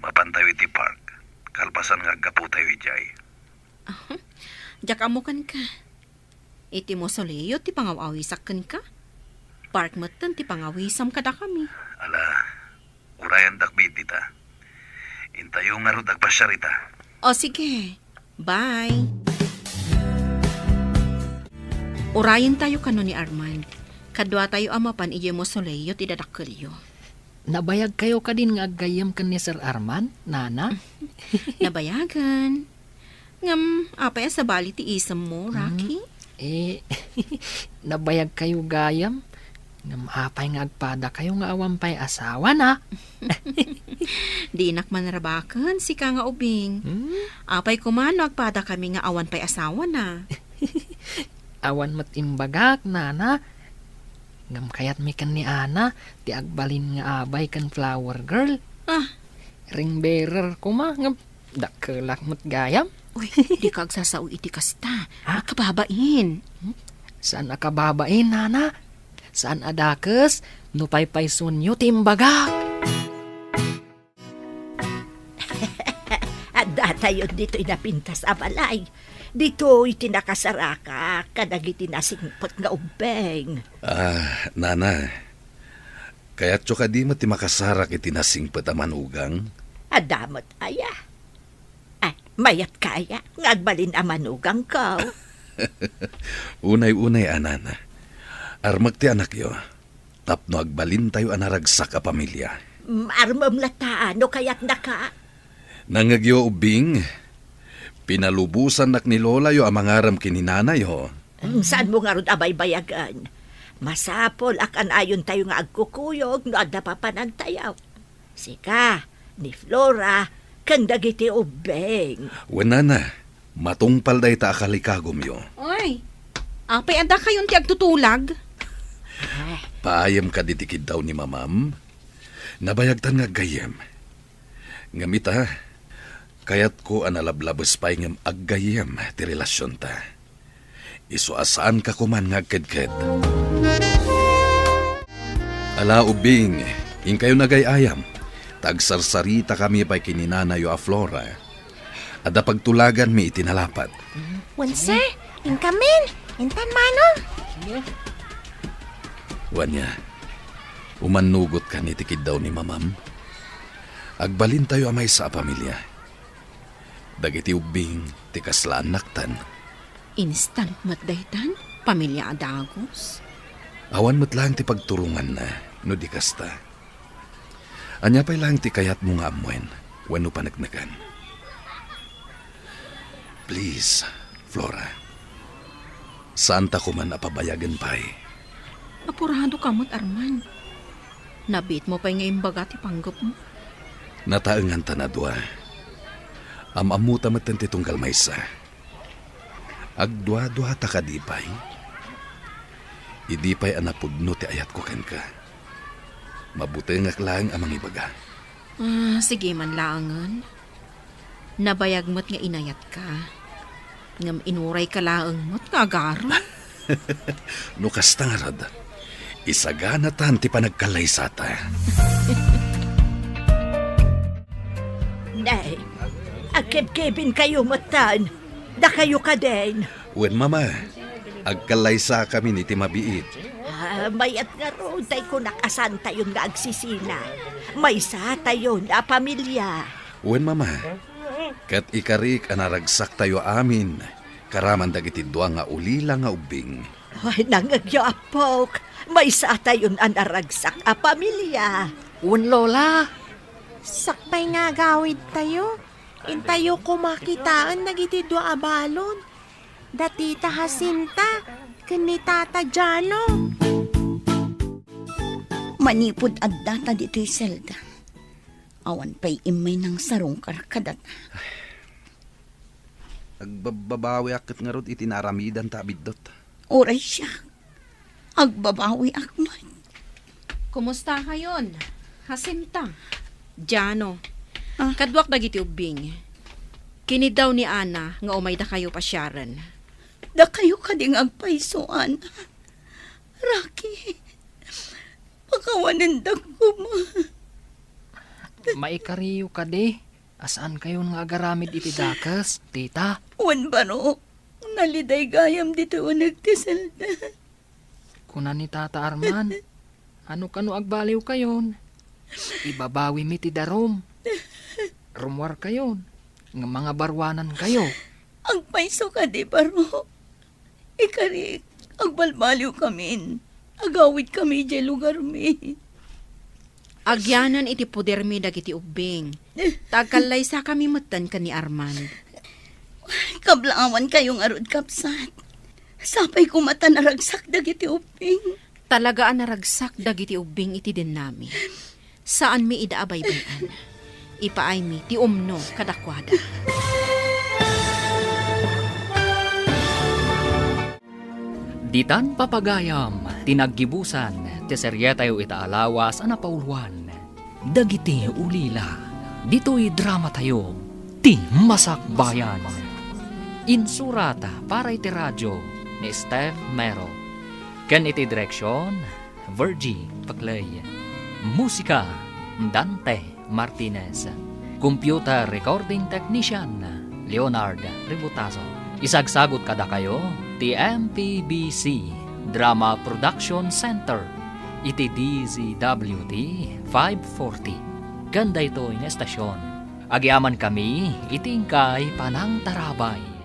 Mapantayo iti park, kalpasan nga aggapotayo idiay. Aha. Diak ammo kenka. Iti mausoleo ti pangaw-awisak kenka. Park metten ti pangawisam kadakami. Ala, urayendak met dita. Intayo ngarud agpasiar ita. O, sige. Bye. Urayentayo kano ni Armand. Kaduatayo a mapan idiay mausoleo ti dadakkelyo. Nabayagkayo kadin nga aggayyem ken ni Sir Armand, Nana? Nabayagen. Ngem, apay a sabali ti isemmo, Rocky? Eh, nabayagkayo gayam. Ngem apay nga agpadakayo nga awan pay asawana? Dinak manrabaken, sika nga ubing. Hmm? Apay koma no agpadakami nga awan pay asawana? Awan met imbagak, Nana. Ngem kayatmi ken ni Ana ti agbalin nga abay ken flower girl. Ah. Ring bearer koma, ngem dakkelak met gayam. Uy, dika agsasao iti kasta. Ha? Kababain. Hmm? Saan a kababain, Nana? Saan a dakes no paypaysuenyo ti imbagak? Addatayon ditoy napintas a balay. Ditoy ti nakasarakak kadagiti nasingpet nga ubbing. Ah, Nana, kayatyo kadi met ti makasarak iti nasingpet a manugang? Adda met aya. Ay, mayatka aya nga agbalin a manugangko? Unay-unay a, Nana. Armek ti anakyo. Tapno agbalintayo a naragsak a pamilia. Mm, armem latta no kayatnaka. Nangngegyo, ubbing. Pinalubosannak ni lolayo a mangarem ken ni nanayo. Mm, saanmo ngarud a baybayagen? Masapul a kanayontayo nga agkukuyog no adda papanantayo. Sika, ni Flora, ken dagiti ubbing. Wen, Nana, matungpal dayta a kalikagumyo. Oy, apay addakayon ti agtutulag? Paayem kadi ti kiddaw ni Mamam? Nabayagtan nga aggayyem. Ngem ita, kayatko a nalablabes pay ngem aggayyem ti relasionta. Isu a saanka koman nga agkedked. Ala, ubbing, inkayo nagay-ayam, ta agsarsaritakami pay ken ni nanayo a Flora. Adda pagtulaganmi iti nalapat. Wense, inkamin, intan mano. Wen aya, umannugotka iti kiddaw ni Mamam. Agbalintayo a maysa a pamilia. Dagiti ubbing ti kaslaannaktan. Instant met daytan, pamilia a dagus. Awan met laeng ti pagturonganna no di kasta. Ania pay laeng ti kayatmo nga ammoen wenno paneknekan? Please, Flora. Saanta koman a pabayagen pay. Apuradoka met, Arman. Nabiitmo pay nga imbaga ti panggepmo. Nataengantan a dua. Am-ammota metten ti tunggal maysa. Agduaduata kadi pay? Idi pay a napudno ti ayatko kenka, mabutengak laeng a mangibaga. Ah, sige man laengen. Nabayag met nga inayatka. Ngem inurayka laeng met nga agarem. No kasta ngarud, isaganatan ti panagkallaysata. Nay, agkebkebinkayo metten. Dakayo kadin. Wen, Mama, agkallaysakamin iti mabiit. Ah, mayat ngarud tay kunak a saantayon nga agsisina. Maysatayon a pamilia. Wen, Mama, ket ikarik a naragsaktayo amin karaman dagiti dua nga ulila nga ubbing. Ay, nangngegyo, appok. Maysatayon a naragsak a pamilia. Wen, Lola. Sakbay nga agawidtayo, intayo koma kitaen dagiti dua a balon. Da Tita Jacinta ken ni Tata Jano. Manipud addata ditoy selda, awan pay immay nangsarungkar kadata. Agbabbabawiak ket ngarud iti naaramidanta a biddut. Uray siak, agbabawiak met. Kumusta kayon, Jacinta? Jano, ah, kaduak dagiti ubbing. Kiniddaw ni Ana nga umaydakayo pasiaren. Dakayo kadi nga agpayso, Ana? Rocky, pakawanendak koma. Maikariyo kadi a saankayon nga agaramid iti dakes, tita? Wen, Barok, naliday gayam ditoy uneg ti selda. Kuna ni Tata Arman, "Ano kano agbaliwkayon? Ibabawimi ti darum. Rummuarkayon, nga mangabaruanankayo." Agpayso kadi, Barok. Ikarik, agbalbaliwkamin. Agawidkami idiay lugarmi. Agyanan iti podermi dagiti ubbing. Ta agkallaysakami metten ken ni Armand. Kablaawankayo ngarud, kabsat. Sapay koma ta naragsak dagiti ubbing. Talaga a naragsak dagiti ubbing iti dennami. Saanmi ida a baybay-an. Ipaaymi ti umno kadakuada. Ditan papagayam ti naggibusan ti serietayo ita a lawas a napauloan, Dagiti Ulila. Ditoy dramatayo, Ti Masakbayan. Insurat para iti radio ni Steph Mero. Ken iti direksion, Virgie Paclay. Musika, Dante Martinez. Computer recording technician, Leonard Ributazo. Isagsagut kadakayo ti M P B C Drama Production Center iti D Z W T five forty. Ken daytoy nga estasion, agyamankami iti inkay panangtarabay.